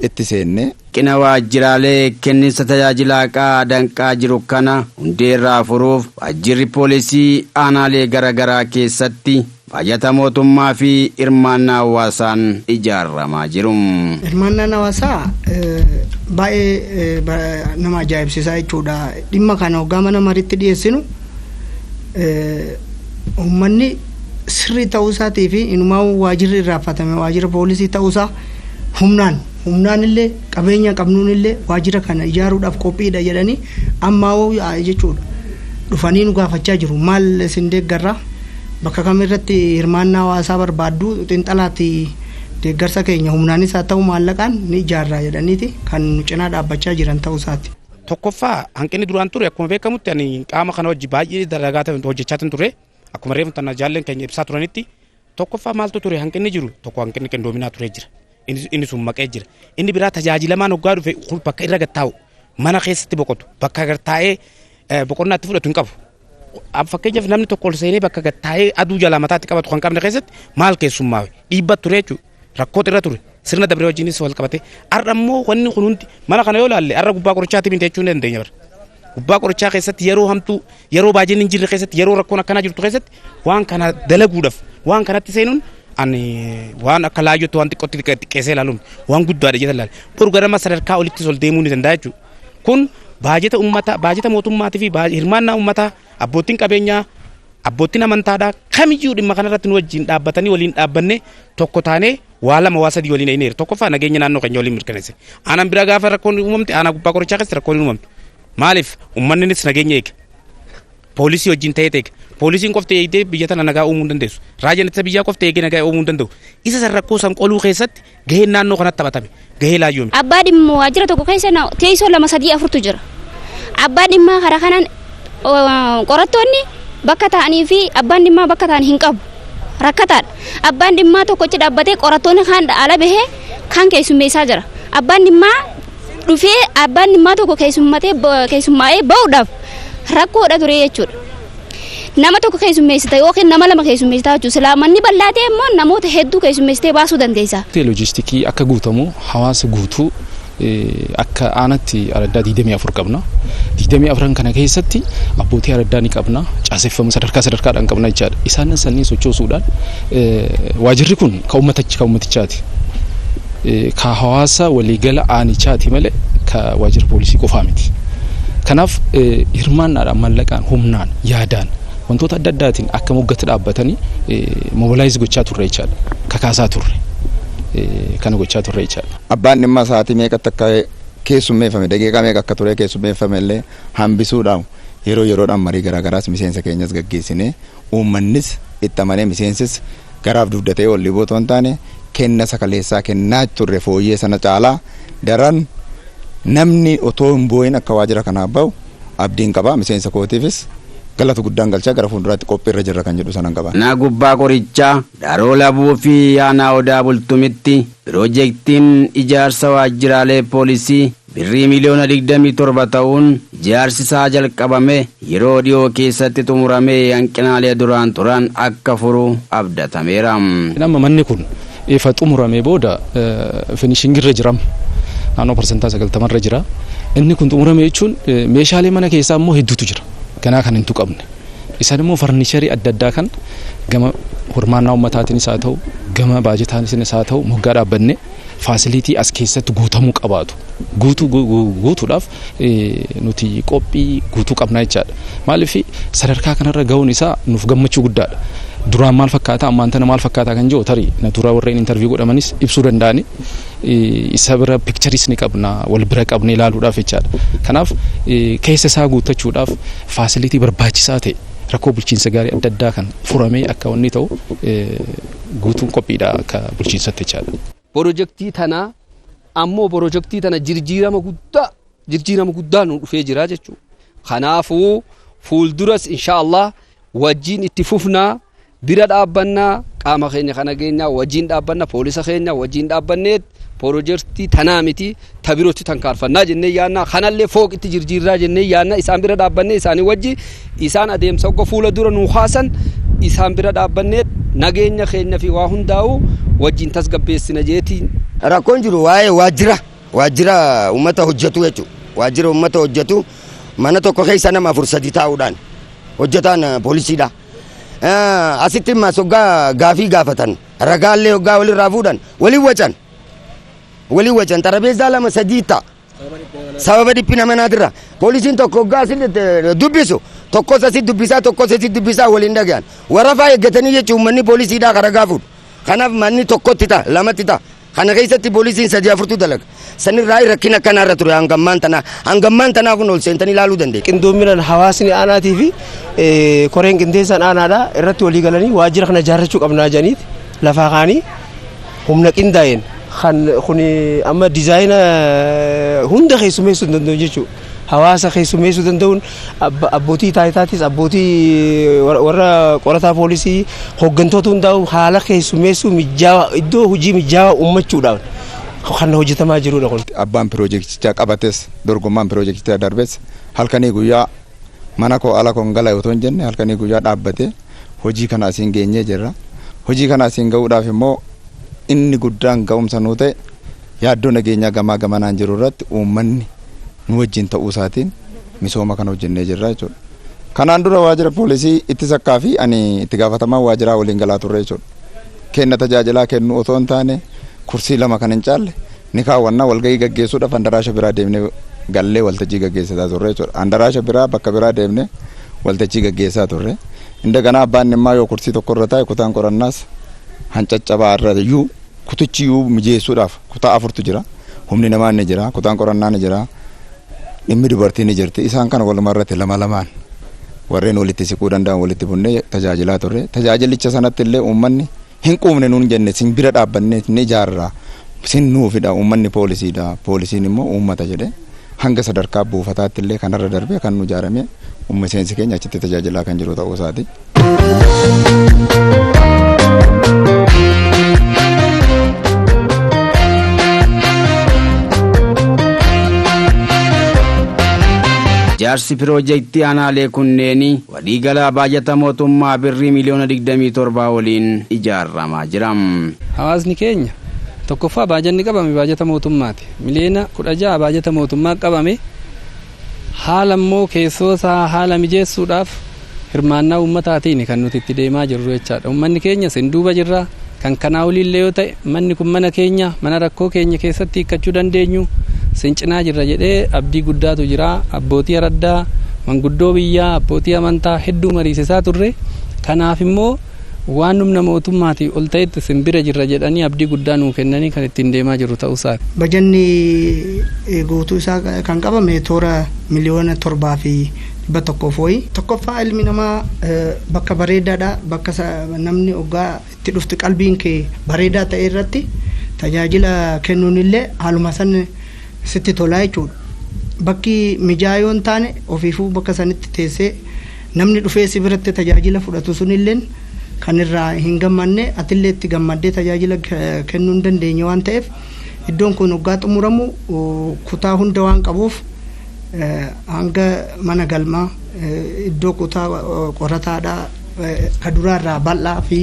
itti seenne. Qina waajjiraalee kenniinsa tajaajila haqaa danqaa jiru kana hundeerraa furuuf waajjirri poolisii aanaalee garaagaraa keessatti baajata mootummaa fi hirmaannaa hawaasaan ijaaramaa jiru. Hirmaannaan hawaasaa baay'ee nama ajaa'ibsiisaa jechuudha. Dhimma kana hoggaa mana mariitti dhiyeessinu uummanni sirrii ta'uu isaatii fi inumaa waajjirri irraanfatame waajjira poolisii ta'uusaa humnaan illee qabeenya qabnuun illee waajjira kana ijaaruudhaaf qophiidha jedhanii ammaa jechuudha. Dhufanii nu gaafachaa jiru. Maal isin deeggarraa? Bakka kamirratti hirmaannaa hawaasaa barbaaddu xiinxalaatti deeggarsa keenya humnaanis haa ta'u maallaqaan ni ijaarraa jedhaniiti kan nu cinaa dhaabbachaa jiran ta'uu isaati. Tokkoffaa hanqinni duraan ture akkuma beekamutti ani qaama kana hojii baay'ee dalagaa hojjechaa ture akkuma reefu tana jaalleen keenya ibsaa turanitti tokkoffaa maaltu ture hanqinni jiru tokko hanqinni qindoominaa ture jira. Inni sun maqee jira. Inni biraa tajaajilamaan hoggaa dhufe bakka irra gattaa'u mana keessatti boqotu bakka gattaa'ee boqonnaatti fudhatu hin qabu. Fakkeenyaaf namni tokko ol seenee bakka gattaa'ee aduu jalaa mataatti qabatu kan qabne keessatti maal keessummaawe dhiibba ture jechuudha. Rakkootu irra ture sirna dabree wajjinis wal qabate har'a immoo wanni kun hundi mana kana yoo ilaalle har'a gubbaa qorichaatti miti jechuu hin dandeenya bara. Gubbaa qorichaa keessatti yeroo hamtuu yeroo baajeen hin jirre keessatti yeroo rakkoon akkanaa jirtu keessatti waan kana dalaguudhaaf waan kanatti seenuun ani waan akka laayyootti waan xiqqootti xiqqeessee ilaaluun waan guddaadha jedhan ilaale. Boru garama sadarkaa olittis ol deemuu ni danda'a jechuudha. Kun baajeta uummataa baajeta mootummaatii fi hirmaannaa uummataa abbootiin qabeenyaa abbootiin amantaadhaa kamiyyuu dhimma kanarratti nu wajjin dhaabbatanii waliin dhaabbannee tokko taanee waa lama waa sadii waliin eenyeera. Tokkoffaa nageenya naannoo keenya waliin mirkaneesse. Aanaan biraa gaafa rakkoon uumamte aanaa gubbaa qorichaa keessatti rakkoon uumamte. Maaliif uummannis nageenya eega. Poolisii wajjin ta'ee eega. Poolisiin qofti eegdee biyya tana nagaa uumuu hin dandeessu. Raajaan ittisa biyyaa qofti eegee nagaa uumuu hin danda'u. Isa san rakkoo san qoluu keessatti gaheen naannoo kanatti taphatame. Gahee laayyoome. Abbaa dhimma waajjira tokko keessa teessoo 2, 3, 4tu jira. Abbaa dhimmaa karaa kanaan qorattoonni Bakka ta'anii fi abbaan dhimmaa bakka ta'an hin qabu. Rakkataadha. Abbaan dhimmaa tokkochi dhaabbatee qorattoonni kaan ala bahee kaan keessummeessaa jira. Abbaan dhimmaa dhufee abbaan dhimmaa tokko keessummaa'ee bahuudhaaf rakkoodha ture jechuudha. Nama tokko keessummeessita yookiin nama lama keessummeessita jechuudha. Silaa manni bal'aa ta'e immoo namoota hedduu keessummeessitee baasuu dandeessa. Loojistikii akka guutamu hawaasa guutuu akka aanatti araddaa 24 qabna. 24 kana keessatti abbootii araddaa ni qabna. Caaseffama sadarkaa sadarkaadhaan qabna jechaadha. Isaan sanniin sochoosuudhaan waajirri kun ka uummatichaati. Ka hawaasa waliigala aanichaati malee ka waajjira poolisii qofaa miti. Kanaaf hirmaannaadhaan, mallaqaan, humnaan, yaadaan wantoota adda addaatiin akka moggatti dhaabbatanii mobilaayiz gochaa turre jechaadha. Kakaasaa turre. Kana gochaa turre jechaadha. Abbaan dhimma sa'aatii meeqatti akka keessummeeffame, daqiiqaa meeqa akka ture keessummeeffame illee hambisuudhaan yeroo yeroodhaan marii garaagaraas miseensa keenyas gaggeessinee uummannis itti amanee miseensis garaaf dugdatee ol dhiboo otoo hin taane kenna sakaleessaa kennaa turre fooyyee sana caalaa daran namni otoo hin boo'in akka waajjira kanaa bahu abdiin qaba. Miseensa kootiifis galata guddaan galchaa gara fuulduraatti qophiirra jirra kan jedhu sanan qaba. Aanaa Gubbaa Qorichaa, Daroo Labuu fi Aanaa Odaa Bultumitti piroojeektiin ijaarsa waajjiraalee poolisii birrii miliyoona 27 ta'uun ijaarsi isaa jalqabame yeroo dhiyoo keessatti xumuramee hanqinaalee duraan turan akka furu abdatameera. Amma manni kun ifa xumuramee booda finishingirra jiram. Naannoo 90% irra jira. Inni kun xumurame jechuun meeshaalee mana keessaa immoo hedduutu jira. Ganaa kan hin tuqamne. Isaan immoo farniicharii adda addaa kan gama hirmaannaa uummataatiin haa ta'u, gama baajetaatiinis haa ta'u moggaa dhaabbanne faasiliitii as keessatti guutamuu qabaatu. Guutuudhaaf nuti qophii guutuu qabna jechaadha. Maaliif sadarkaa kanarra ga'uun isaa nuuf gammachuu guddaadha. Duraan maal fakkaata, ammaan tana maal fakkaata kan jiru tarii naturaa warreen interview godhamanis ibsuu danda'ani. Isa bira pikcharis ni qabna, wal bira qabne ilaaluudhaaf jechaadha. Kanaaf keessa isaa guuttachuudhaaf faasiliitii barbaachisaa ta'e rakkoo bulchiinsa gaarii adda addaa kan furamee akka wanni ta'u guutuun qophiidha akka bulchiinsatti jechaadha. Pirojektii tana ammoo pirojektii tana jijjiirama guddaa nu dhufee jira jechuudha. Kanaafuu fuulduras inshaallah wajjin itti fufnaa bira dhaabbannaa qaama keenya kana geenyaa wajjin dhaabbanna poolisa keenya wajjin dhaabbanneet pirojektii tanaa miti tabirootti tankaarfannaa jennee yaannaa kanallee fooqitti jijjiirraa jennee yaannaa isaan bira dhaabbannee isaanii wajji isaan adeemsa hogga fuula dura nu haasan isaan bira dhaabbanneet nageenya keenya fi waa hundaa'u wajjin tasgabbeessina jeetiin. Rakkoon jiru waa'ee waajjira uummata hojjetu jechuudha. Waajjira uummata hojjetu mana tokko keessa nama 4-3 taa'uudhaan hojjetaan poolisiidha. Asitti immoo hoggaa gaafii gaafatan ragaallee hoggaa walirraa fuudhan waliin wacan xarabeessaa 2-3 ta'a. Sababa dhiphina manaatirra poolisiin tokko hoggaa asitti dubbisu tokkos asitti dubbisaa tokkos asitti dubbisaa waliin dhagayan warafaa eeggatanii jechuun uummanni poolisiidhaa kan ragaa fuudhu. Kanaaf manni tokkotti ta'a lamatti ta'a. Kana keessatti poolisiin 3-4 dalaga. Sanirraa rakkina akkanaarra ture hangammaan tanaa kun ol seentanii ilaaluu dandeenya. Qindoominaan hawaasni aanaatii fi koreen qindeessaan aanaadha irratti walii galanii waajjira kana ijaarrachuu qabnaa jedhaniiti lafaa kaanii humna qindaa'een kan kun amma diizaayina hunda keessummeessuu danda'u jechuudha. Hawaasa keessummeessuu danda'uun abbootii taayitaatis abbootii warra qorataa poolisii hooggantoota hundaa'u haala keessummeessuu mijaawaa iddoo hojii mijaawaa uummachuudhaan kan hojjetamaa jirudha kun. Abbaan piroojeektichaa qabates dorgommaan piroojeektichaa darbes halkanii guyyaa mana koo ala koon gala otoo hin jenne halkanii guyyaa dhaabbatee hojii kana asiin geenyee jirra. Hojii kana asiin ga'uudhaaf immoo inni guddaan ga'umsa nuu ta'e yaaddoo nageenyaa gamaa gamanaan jiru irratti uummanni nu wajjin ta'uu isaatiin misooma kana hojjennee jirra jechuudha. Kanaan dura waajjira poolisii itti sakkaa fi ani itti gaafatamaa waajjiraa waliin galaa turre jechuudha. Kenna tajaajilaa kennu otoo hin taane kursii 2 kan hin caalle ni kaawwannaa walgahii gaggeessuudhaaf andaraasha biraa deemnee gallee waltajjii gaggeessaa turre jechuudha. Andaraasha biraa bakka biraa deemnee waltajjii gaggeessaa turre. Indaganaa abbaan dhimmaa yoo kursii tokko irra taa'e kutaan qorannaas hancaccabaa irra iyyuu kutichi iyyuu mijeessuudhaaf kutaa 4tu jira. Humni namaa ni jira, kutaan qorannaa ni jira, dhimmi dubartii ni jirti. Isaan kana walumaa irratti 2-2 warreen walitti siquu danda'an walitti bunnee tajaajilaa turre. Tajaajilicha sanatti illee uummanni hin quufne nuun jenne sin bira dhaabbannee ni ijaarra sin nuufidha uummanni poolisiidha poolisiin immoo uummata jedhe hanga sadarkaa buufataatti illee kanarra darbee kan nu ijaarame Miseensi keenya achitti tajaajilaa kan jiru ta'uu isaati. Ijaarsi piroojeektii aanaalee kunneen waliigala baajata mootummaa birrii miliyoona 27 waliin ijaaramaa jira. Hawaasni keenya tokkoffaa baajanni qabame baajata mootummaati. Miliyoona 16 baajata mootummaa qabame haala immoo keessoo isaa haala mijeessuudhaaf hirmaannaa uummataatiin kan nuti itti deemaa jirru jechaadha. Uummanni keenya sin duuba jirra. Kan kanaa oliillee yoo ta'e manni kun mana keenya mana rakkoo keenya keessatti hiikkachuu dandeenyu sin cinaa jirra jedhee abdii guddaatu jira. Abbootii araddaa, manguddoo biyyaa, abbootii amantaa hedduu mariisisaa turre. Kanaaf immoo waan humna mootummaatii ol ta'etti sin bira jirra jedhanii abdii guddaa nuu kennanii kan ittiin deemaa jiru ta'uu isaati. Bajanni guutuu isaa kan qabame toora miliyoona 7,100 fooyi. Tokkoffaa ilmi namaa bakka bareedaadha. Bakka namni oggaa itti dhuftu qalbiin kee bareedaa ta'e irratti tajaajila kennuun illee haaluma san sitti tolaa jechuudha. Bakki mijaa'oo hin taane ofiifuu bakka sanitti teessee namni dhufee si biratti tajaajila fudhatu sun illeen kan irraa hin gammanne atillee itti gammaddee tajaajila kennuu hin dandeenye waan ta'eef iddoon kun oggaa xumuramu kutaa hunda waan qabuuf hanga mana galmaa iddoo kutaa qorataadhaa ka duraarraa bal'aa fi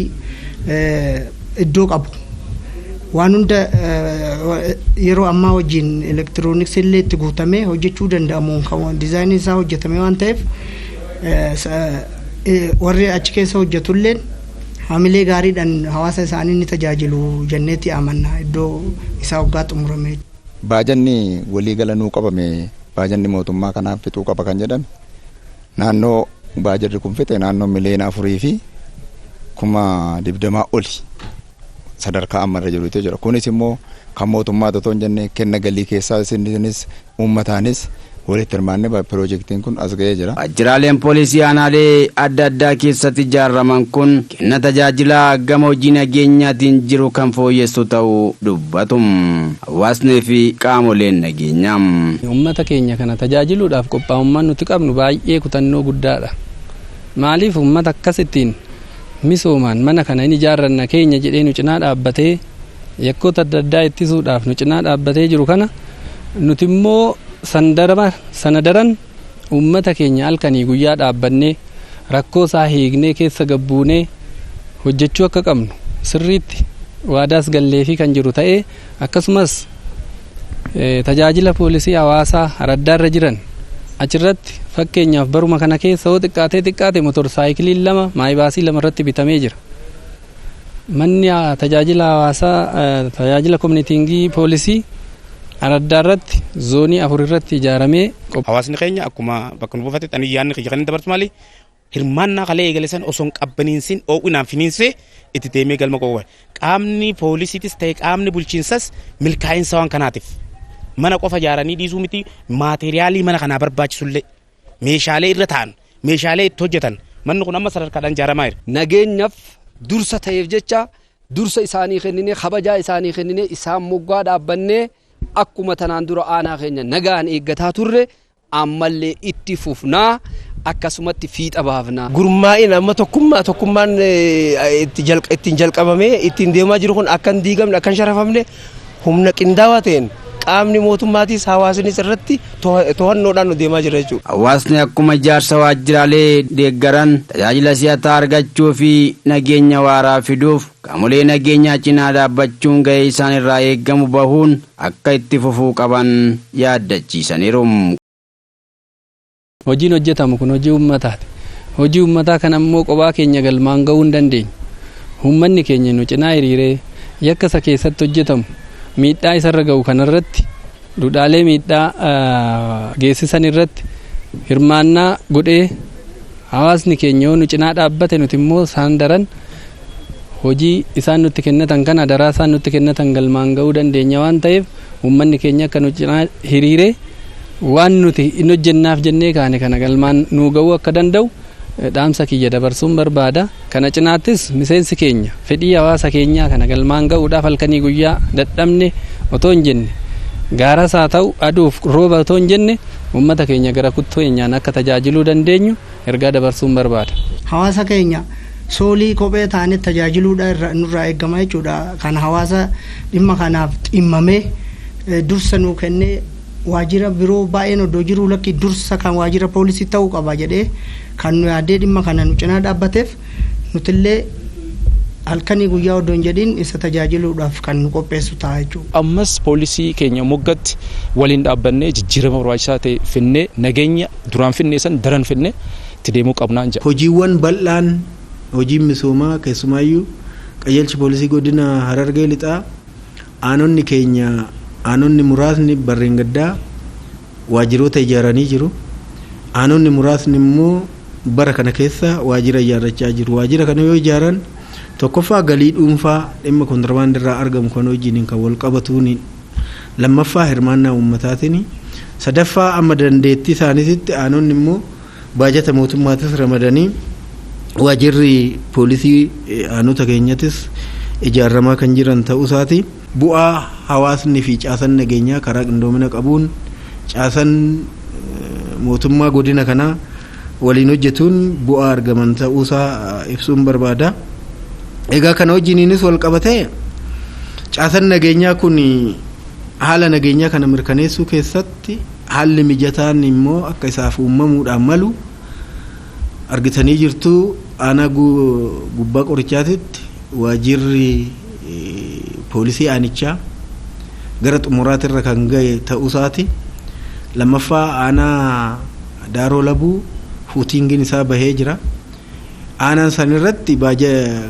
iddoo qabu. Waan hunda yeroo ammaa wajjin elektirooniksii illee itti guutamee hojjechuu danda'amuun kan diizaayinii isaa hojjetame waan ta'eef warri achi keessa hojjetulleen haamilee gaariidhaan hawaasa isaanii ni tajaajilu jenneeti amanna iddoo isaa waggaa xumurame. Baajanni waliigala nuu qabame baajanni mootummaa kanaaf fixuu qaba kan jedhame naannoo baajarri kun fixe naannoo miliyoona 4,20,000 oli sadarkaa ammarra jirutu jira. Kunis immoo kan mootummaa otoo hin jenne kenna galii keessaa isinis uummataanis walitti hirmaannee piroojeektiin kun as ga'ee jira. Waajjiraaleen poolisii aanaalee adda addaa keessatti ijaaraman kun kenna tajaajilaa gama hojii nageenyaatiin jiru kan fooyyessu ta'uu dubbatu. Hawaasnii fi qaamoleen nageenyaa. Uummata keenya kana tajaajiluudhaaf qophaa'ummaan nuti qabnu baay'ee kutannoo guddaadha. Maaliif uummata akkasittiin misoomaan mana kana hin ijaarranna keenya jedhee nu cinaa dhaabbatee yakkoota adda addaa ittisuudhaaf nu cinaa dhaabbatee jiru kana nuti immoo sana daran uummata keenya halkanii guyyaa dhaabbannee rakkoo isaa hiiknee keessa gabbuunee hojjechuu akka qabnu sirriitti waadaas galleefii kan jiru ta'ee akkasumas tajaajila poolisii hawaasaa araddaarra jiran achirratti fakkeenyaaf baruma kana keessa hoo xiqqaatee motorsaayikiliin 2 maayibaasii 2 irratti bitamee jira. Manni tajaajila hawaasaa tajaajila koominitingii poolisii araddaarratti zoonii 4 irratti ijaaramee. Hawaasni keenya akkuma bakka nu buufate xani yaadni kiyya kan dabarsu maali hirmaannaa kalee eegale san osoo hin qabbaniinsin oo'inaan finiinsee itti deemee galma qofa. Qaamni poolisiitis ta'e qaamni bulchiinsas milkaa'insa waan kanaatiif mana qofa ijaaranii dhiisuu miti maateriyaalii mana kanaa barbaachisullee meeshaalee irra ta'an meeshaalee itti hojjetan manni kun amma sadarkaadhaan ijaaramaa jira. Nageenyaaf dursa ta'eef jecha dursa isaanii kenninee kabajaa isaanii kenninee isaan moggaa dhaabbannee akkuma tanaan dura aanaa keenya nagaan eeggataa turre ammallee itti fufnaa akkasumatti fiixa baafnaa. Gurmaa'in amma tokkummaan ittiin jalqabamee ittiin deemaa jiru kun akka hin diigamne akka hin sharafamne humna qindaawaa ta'een qaamni mootummaatis hawaasnis irratti to'annoodhaan nu deemaa jira jechuudha. Hawaasni akkuma ijaarsa waajjiraalee deeggaran tajaajila si'ataa argachuu fi nageenya waaraa fiduuf qaamolee nageenyaa cinaa dhaabbachuun gahee isaan irraa eegamu bahuun akka itti fufuu qaban yaaddachiisaniiru. Hojiin hojjetamu kun hojii uummataati. Hojii uummataa kana immoo kophaa keenya galmaan ga'uu hin dandeenyu. Uummanni keenya nu cinaa hiriiree yakka isa keessatti hojjetamu miidhaa isarra ga'u kanarratti duudhaalee miidhaa geessisan irratti hirmaannaa godhee hawaasni keenya yoo nu cinaa dhaabbate nuti immoo isaan daran hojii isaan nutti kennatan kana daraa isaan nutti kennatan galmaan ga'uu dandeenya waan ta'eef uummanni keenya akka nu cinaa hiriiree waan nuti hin hojjennaaf jennee kaane kana galmaan nuu ga'uu akka danda'u dhaamsa kiyya dabarsuun barbaada. Kana cinaattis miseensi keenya fedhii hawaasa keenyaa kana galmaan ga'uudhaaf halkanii guyyaa dadhabne otoo hin jenne gaaras haa ta'u aduuf rooba otoo hin jenne Uummata keenya gara kutteenyaan akka tajaajiluu dandeenyu ergaa dabarsuun barbaada. Hawaasa keenya soolii kophee taanee tajaajiluudha nurraa eegama jechuudha. Kan hawaasa dhimma kanaaf ximmamee dursa nuu kennee waajjira biroo baay'een oddoo jiru lakki dursa kan waajjira poolisii ta'uu qaba jedhee kan nu yaadee dhimma kana nu cinaa dhaabbateef nutillee halkanii guyyaa odoo hin jedhin isa tajaajiluudhaaf kan nu qopheessu ta'a jechuudha. Ammas poolisii keenya moggatti waliin dhaabbannee jijjiirama barbaachisaa ta'e finnee nageenya duraan finnee san daran finnee itti deemuu qabnaan jedha. Hojiiwwan bal'aan hojiin misoomaa keessumaayyuu qajeelchi poolisii godina Harargee lixaa aanonni keenya aanonni muraasni barreen gaddaa waajjiroota ijaaranii jiru. Aanonni muraasni immoo bara kana keessa waajjira ijaarrachaa jiru. Waajjira kana yoo ijaaran tokkoffaa galii dhuunfaa dhimma kontirbaandirraa argamu kan wajjiniin kan wal qabatuuni, lammaffaa hirmaannaa uummataatiin, sadaffaa amma dandeettii isaaniitti aanonni immoo baajata mootummaatis ramadanii waajjirri poolisii aanota keenyattis ijaaramaa kan jiran ta'uu isaati. Bu'aa hawaasni fi caasan nageenyaa karaa qindoomina qabuun caasan mootummaa godina kanaa waliin hojjetuun bu'aa argaman ta'uusaa ibsuun barbaada. Egaa kana wajjiniinis wal qabatee caasan nageenyaa kun haala nageenyaa kana mirkaneessuu keessatti haalli mijataan immoo akka isaaf uumamuudhaan malu argitanii jirtu. Aanaa gubbaa qorichaatitti waajjirri poolisii aanichaa gara xumuraatirra kan gahe ta'uusaati. Lammaffaa aanaa Daaroo Labuu fuutiingiin isaa bahee jira. Aanaan san irratti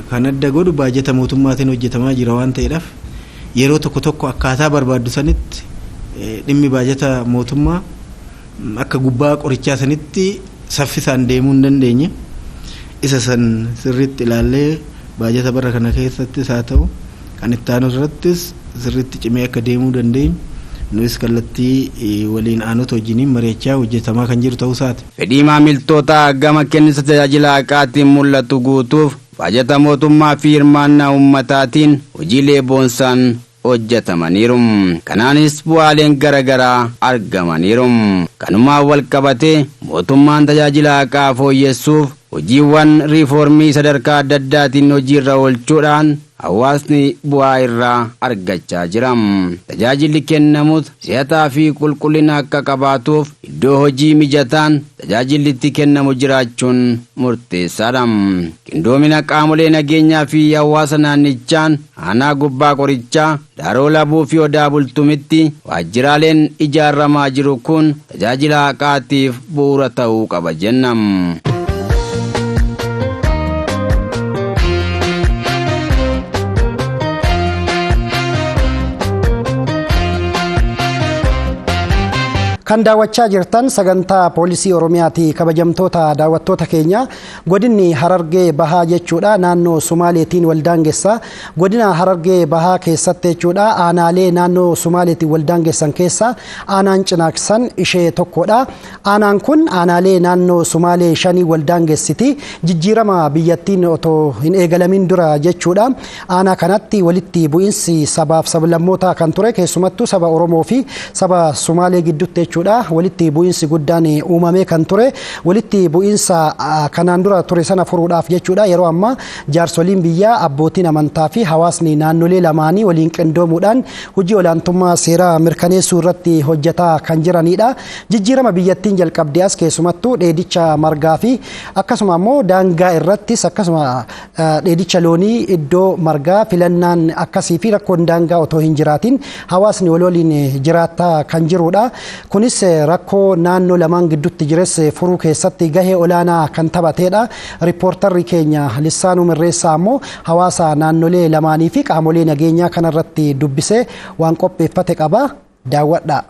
kan adda godhu baajata mootummaatiin hojjetamaa jira waan ta'eedhaaf yeroo tokko tokko akkaataa barbaaddu sanitti dhimmi baajata mootummaa akka gubbaa qorichaa sanitti saffisaan deemuu hin dandeenye. Isa san sirriitti ilaallee baajata bara kana keessattis haa ta'u kan itti aanu irrattis sirriitti cimee akka deemuu dandeenyu nuyis kallattii waliin aanota wajjiniin mari'achaa hojjetamaa kan jiru ta'uu isaati. Fedhii maamiltoota gama kenninsa tajaajila haqaatiin mul'atu guutuuf baajata mootummaa fi hirmaannaa uummataatiin hojiilee boonsaan hojjetamaniiru. Kanaanis bu'aaleen garaagaraa argamaniiru. Kanumaan wal qabatee mootummaan tajaajila haqaa fooyyessuuf hojiiwwan riiformii sadarkaa adda addaatiin hojiirra oolchuudhaan hawaasni bu'aa irraa argachaa jira. Tajaajilli kennamus si'ataa fi qulqullina akka qabaatuuf iddoo hojii mijataan tajaajilli itti kennamu jiraachuun murteessaadha. Qindoomina qaamolee nageenyaa fi hawaasa naannichaan aanaa gubbaa qorichaa Daaroo Labuu fi Odaa Bultumitti waajjiraaleen ijaaramaa jiru kun tajaajila haqaatiif bu'uura ta'uu qaba jenna. Kan daawwachaa jirtan sagantaa poolisii Oromiyaati. Kabajamtoota daawwattoota keenya, godinni Harargee Bahaa jechuudha naannoo Sumaaleetiin waldaangeessa. Godina Harargee Bahaa keessatti jechuudha aanaalee naannoo Sumaaleetiin waldaangeessan keessa aanaan Cinaaksan ishee tokkodha. Aanaan kun aanaalee naannoo Sumaalee shanii waldaangeessiti. Jijjiirama biyyattiin otoo hin eegalamin dura jechuudha. Aanaa kanatti walitti bu'insi sabaaf sablammoota kan ture keessumattuu saba Oromoo fi saba Sumaalee gidduutti jechuudha. Walitti bu'insi guddaan uumamee kan ture walitti bu'insa kanaan dura ture sana furuudhaaf jechuudha yeroo ammaa jaarsoliin biyyaa abbootiin amantaa fi hawaasni naannolee lamaanii waliin qindoomuudhaan hojii olaantummaa seeraa mirkaneessuu irratti hojjetaa kan jiranidha. Jijjiirama biyyattiin jalqabdee as keessumattuu dheedicha margaa fi akkasuma immoo daangaa irrattis akkasuma dheedicha loonii iddoo margaa filannaan akkasii fi rakkoon daangaa otoo hin jiraatin hawaasni waliin jiraataa kan jirudha. Kunis rakkoo naannoo lamaan gidduutti jires furuu keessatti gahee olaanaa kan taphatedha. Riippoortarri keenya Lissaanuu Mirreessaa immoo hawaasa naannolee lamaanii fi qaamolee nageenyaa kanarratti dubbisee waan qopheeffate qaba. Daawwadhaa.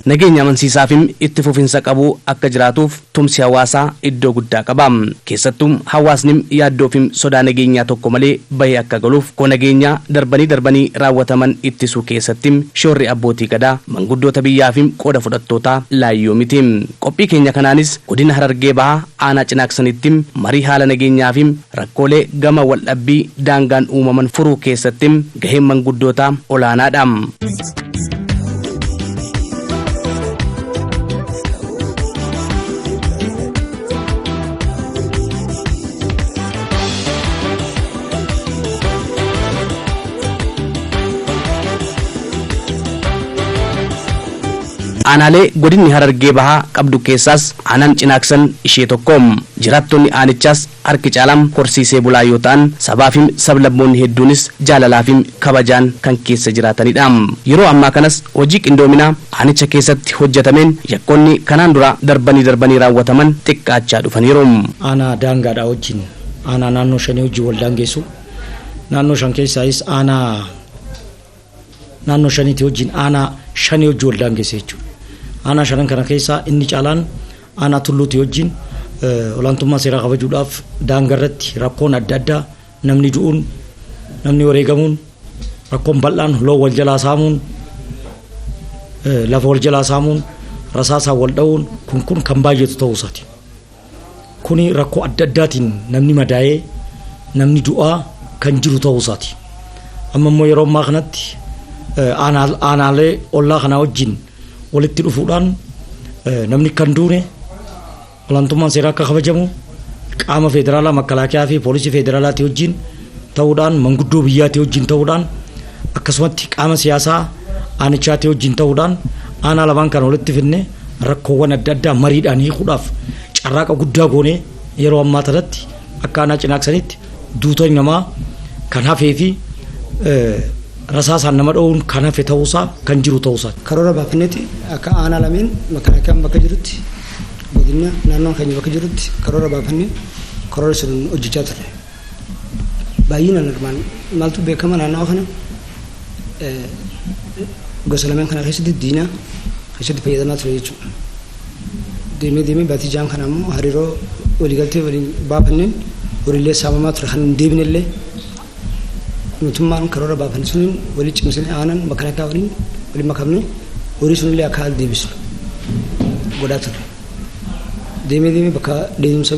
Nageenya amansiisaa fi itti fufinsa qabu akka jiraatuuf tumsi hawaasaa iddoo guddaa qaba. Keessattuu hawaasni yaaddoo fi sodaa nageenyaa tokko malee bahee akka galuuf koo nageenyaa darbanii darbanii raawwataman ittisuu keessatti shoorri abbootii gadaa manguddoota biyyaa fi qooda fudhattootaa laayyoo miti. Qophii keenya kanaanis godina Harargee Bahaa aanaa Cinaaksanitti marii haala nageenyaa fi rakkoolee gama waldhabbii daangaan uumaman furuu keessatti gaheen manguddootaa olaanaadha. Aanaalee godinni Harargee Bahaa qabdu keessaas aanaan Cinaaksan ishee tokko. Jiraattonni aanichaas harki caalaan horsiisee bulaa yoo ta'an sabaa fi sablammoonni hedduunis jaalalaa fi kabajaan kan keessa jiraatanidha. Yeroo ammaa kanas hojii qindoominaa aanicha keessatti hojjetameen yakkoonni kanaan dura darbanii darbanii raawwataman xiqqaachaa dhufaniiru. Aanaa daangaadhaa wajjin aanaa naannoo shanii wajjin wal daangeessu naannoo shan keessaayis aanaa naannoo shaniitii wajjin aanaa shanii wajjin wal daangeesse jechuudha. Aanaa shanan kana keessaa inni caalaan aanaa tulluutii wajjin olaantummaa seeraa kabajuudhaaf daangarratti rakkoon adda addaa namni du'uun namni wareegamuun rakkoon bal'aan loon wal jalaa saamuun lafa wal jalaa saamuun rasaasaan wal dha'uun kun kan baay'atu ta'uu isaati. Kuni rakkoo adda addaatiin namni madaa'ee namni du'aa kan jiru ta'uu isaati. Amma immoo yeroo ammaa kanatti aanaalee ollaa kanaa wajjin walitti dhufuudhaan namni kan duune olaantummaan seeraa akka kabajamu qaama federaalaa makalaakiyaa fi poolisii federaalaatii wajjin ta'uudhaan manguddoo biyyaatii wajjin ta'uudhaan akkasumatti qaama siyaasaa aanichaatii wajjin ta'uudhaan aanaa lamaan kan walitti fidne rakkoowwan adda addaa mariidhaan hiikuudhaaf carraaqa guddaa goonee yeroo ammaa kanatti akka aanaa Cinaaksanitti duutonni namaa kan hafee fi rasaasaan nama dha'uun kan hafe ta'uusaa kan jiru ta'uusaa. Karoora baafanneeti akka aanaa lameen makalaakiyaan bakka jirutti godina naannoon keenya bakka jirutti karoora baafannee karoora sun hojjechaa turre. Baay'inaan armaan maaltu beekama naannoo kana gosa lameen kana keessatti diinaa keessatti fayyadamaa ture jechuudha. Deemee deemee baatii jaan kana immoo hariiroo waliigaltee waliin baafanneen horiilee saamamaa ture kan hin deebinellee mootummaan karoora baafanne suniin walii cimsine aanan makalaakaa waliin waliin makamne horii sunillee akka haala deebisnu godhaa turre. Deemee deemee bakka deemsa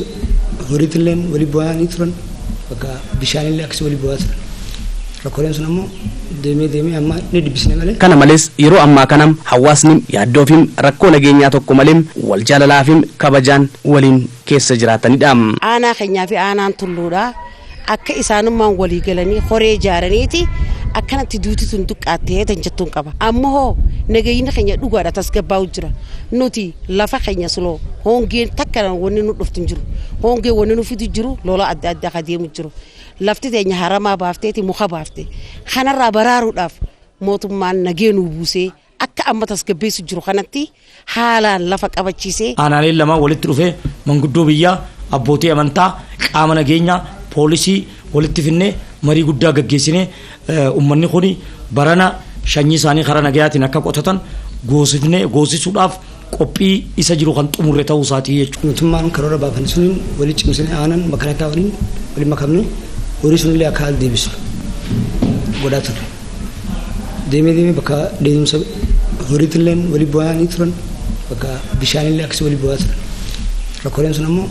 horiitillee walii bu'anii turan bakka bishaanillee akkasii walii bu'aa turan. Rakkooleen sun ammoo deemee deemee amma ni dhibbisne malee. Kana malees yeroo ammaa kana hawaasni yaaddoo fi rakkoo nageenyaa tokko malee wal jaalalaa fi kabajaan waliin keessa jiraatanidha. Aanaa keenyaa fi aanaan tulluudha. Akka isaanummaan walii galanii horee ijaaraniiti akkanatti duuti tun xiqqaattee tan jettuun qaba. Amma hoo nageenyi keenya dhugaadha tasgabbaa'u jira. Nuti lafa keenya suloo hongeen takka wanni nu dhuftu hin jiru. Hongeen wanni nu fidu jiru lola adda addaa ka deemu jiru. Lafti teenya haramaa baafteeti muka baafte. Kanarraa baraaruudhaaf mootummaan nageenuu buusee akka amma tasgabbeessu jiru kanatti haalaan lafa qabachiisee. Aanaaleen lamaan walitti dhufee manguddoo biyyaa abbootii amantaa qaama nageenyaa poolisii walitti finnee marii guddaa gaggeessinee uummanni kun barana sanyii isaanii karaa nagayaatiin akka qotatan goosifnee goosisuudhaaf qophii isa jiru kan xumurre ta'uu isaatii jechuudha. Mootummaan karoora baafanne suniin walii cimsine aanan makalaakaa waliin waliin makamne horii sunillee akka haala deebisnu godhaa turre. Deemee deemee bakka deemsa horiitillee walii bu'anii turan bakka bishaanillee akkasii walii bu'aa turan. Rakkooleen sun ammoo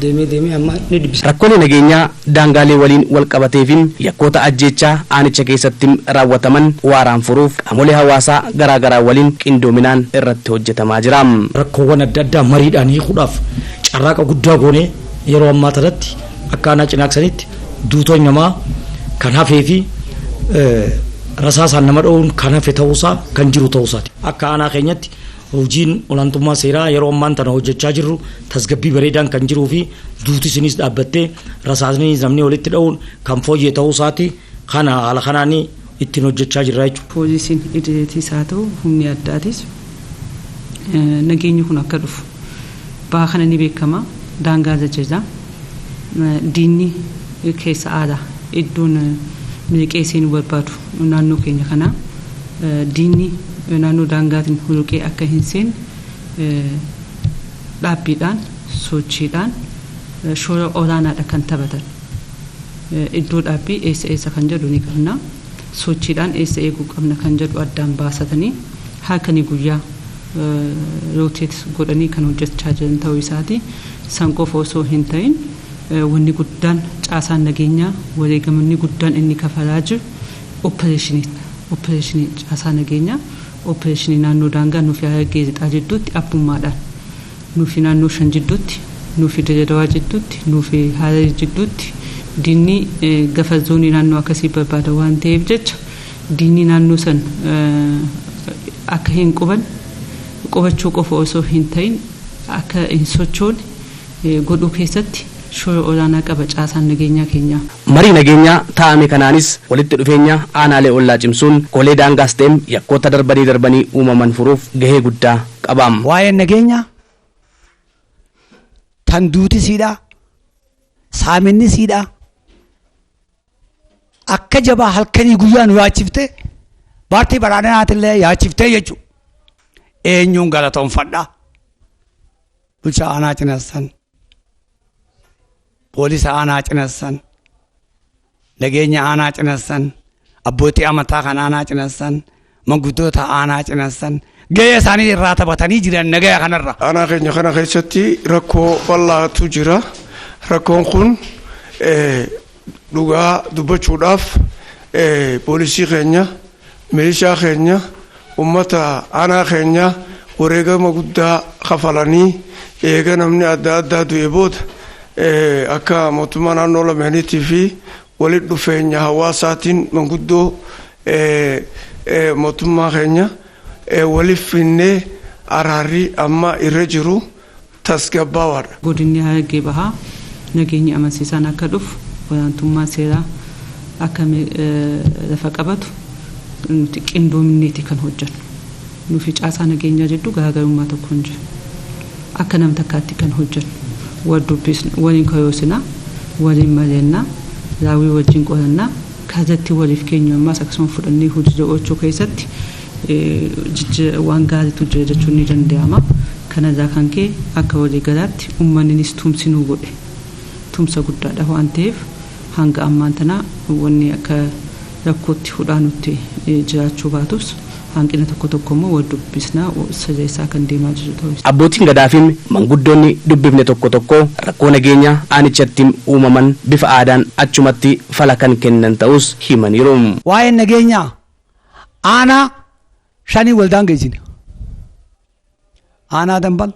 deemee deemee amma ni dhibbisa. Rakkoolee nageenyaa daangaalee waliin wal qabatee fi yakkoota ajjeechaa aanicha keessatti raawwataman waaraan furuuf qaamolee hawaasaa garaagaraa waliin qindoominaan irratti hojjetamaa jira. Rakkoowwan adda addaa mariidhaan hiikuudhaaf carraaqa guddaa goonee yeroo ammaa kanatti akka aanaa Cinaaksanitti duutonni namaa kan hafee fi rasaasaan nama dha'uun kan hafe ta'uusaa kan jiru ta'uusaati. Akka aanaa keenyatti hojiin olaantummaa seeraa yeroo ammaan tana hojjechaa jirru tasgabbii bareedaan kan jiruu fi duuti isinis dhaabbattee rasaasni namni walitti dha'uun kan fooyyee ta'uusaati kana haala kanaan ittiin hojjechaa jirra jechuudha. Poolisiin idileetiis haa ta'u humni addaatis nageenyi kun akka dhufu baha kana ni beekama daangaa jajjajaa diinni keessa aadaa iddoon miliqee seenuu barbaadu naannoo keenya kanaa diinni Naannoo daangaatiin huluqee akka hin seenne dhaabbiidhaan sochiidhaan shoora olaanaadha kan taphatan. Iddoo dhaabbii eessa eessa kan jedhu ni qabna. Sochiidhaan eessa eeguu qabna kan jedhu addaan baasatanii halkanii guyyaa rooteet godhanii kan hojjechaa jiran ta'uu isaati. San qofa osoo hin ta'in wanni guddaan caasaan nageenyaa wareegamni guddaan inni kafalaa jiru opereeshinii caasaa nageenyaa opereeshinii naannoo daangaa nuufi Harargee Lixaa jidduutti abbummaadhaan nuufi naannoo shan jidduutti nuufi Dirredawaa jidduutti nuufi Harar jidduutti diinni gafa zoonii naannoo akkasii barbaada waan ta'eef jecha diinni naannoo san akka hin quban qubachuu qofa osoo hin ta'in akka hin sochoone godhuu keessatti shoora olaanaa qaba caasaan nageenyaa keenyaa. Marii nageenyaa taa'ame kanaanis walitti dhufeenya aanaalee ollaa cimsuun kolee daangaas ta'e yakkoota darbanii darbanii uumaman furuuf gahee guddaa qaba. Waa'een nageenyaa tan duuti siidhaa saaminni siidhaa akka jabaa halkanii guyyaa nu yaachiftee baartii badhaadhinaatillee yaachiftee jechuudha. Eenyuun galatoonfadhaa? Bulchaa aanaa cinassan. Poolisa aanaa cinassan. Nageenya aanaa cinassan. Abbootii amantaa kan aanaa cinassan. Manguddoota aanaa cinassan. Gahee isaanii irraa taphatanii jiran nagaya kanarra. Aanaa keenya kana keessatti rakkoo bal'aatu jira. Rakkoon kun dhugaa dubbachuudhaaf poolisii keenya, milishaa keenya, uummata aanaa keenya wareegama guddaa kafalanii eega namni adda addaa du'e booda akka mootummaa naannoo lameeniitii fi walitti dhufeenya hawaasaatiin manguddoo mootummaa keenya waliif finnee araarri amma irra jiru tasgabbaawaadha. Godinni Harargee Bahaa nageenyi amansiisaan akka dhufu olaantummaa seeraa akka lafa qabatu nuti qindoominneeti kan hojjennu. Nufi caasaa nageenyaa jidduu garaagarummaa tokko hin jiru. Akka nam takkaatti kan hojjennu. Wal dubbisna, waliin karoorsinaa, waliin mari'annaa, raawwii wajjin qorannaa, kallattii waliif keenyu ammaas akkasuma fudhannee hojii oolchuu keessatti waan gaariitu jira jechuun ni danda'ama. Kanarraa kan ka'e akka waliigalaatti uummannis tumsi nuu godhe tumsa guddaadha waan ta'eef hanga ammaan tanaa wanni akka rakkootti hudhaa nutti jiraachuu baatus hanqina tokko tokko immoo wal dubbisnaa sirreessaa kan deemaa jiru ta'uu isaa. Abbootiin gadaa fi manguddoonni dubbifne tokko tokko rakkoo nageenyaa aanichatti uumaman bifa aadaan achumatti fala kan kennan ta'us himaniiru. Waa'een nageenyaa aanaa shanii waldaan geessine. Aanaa Dambal,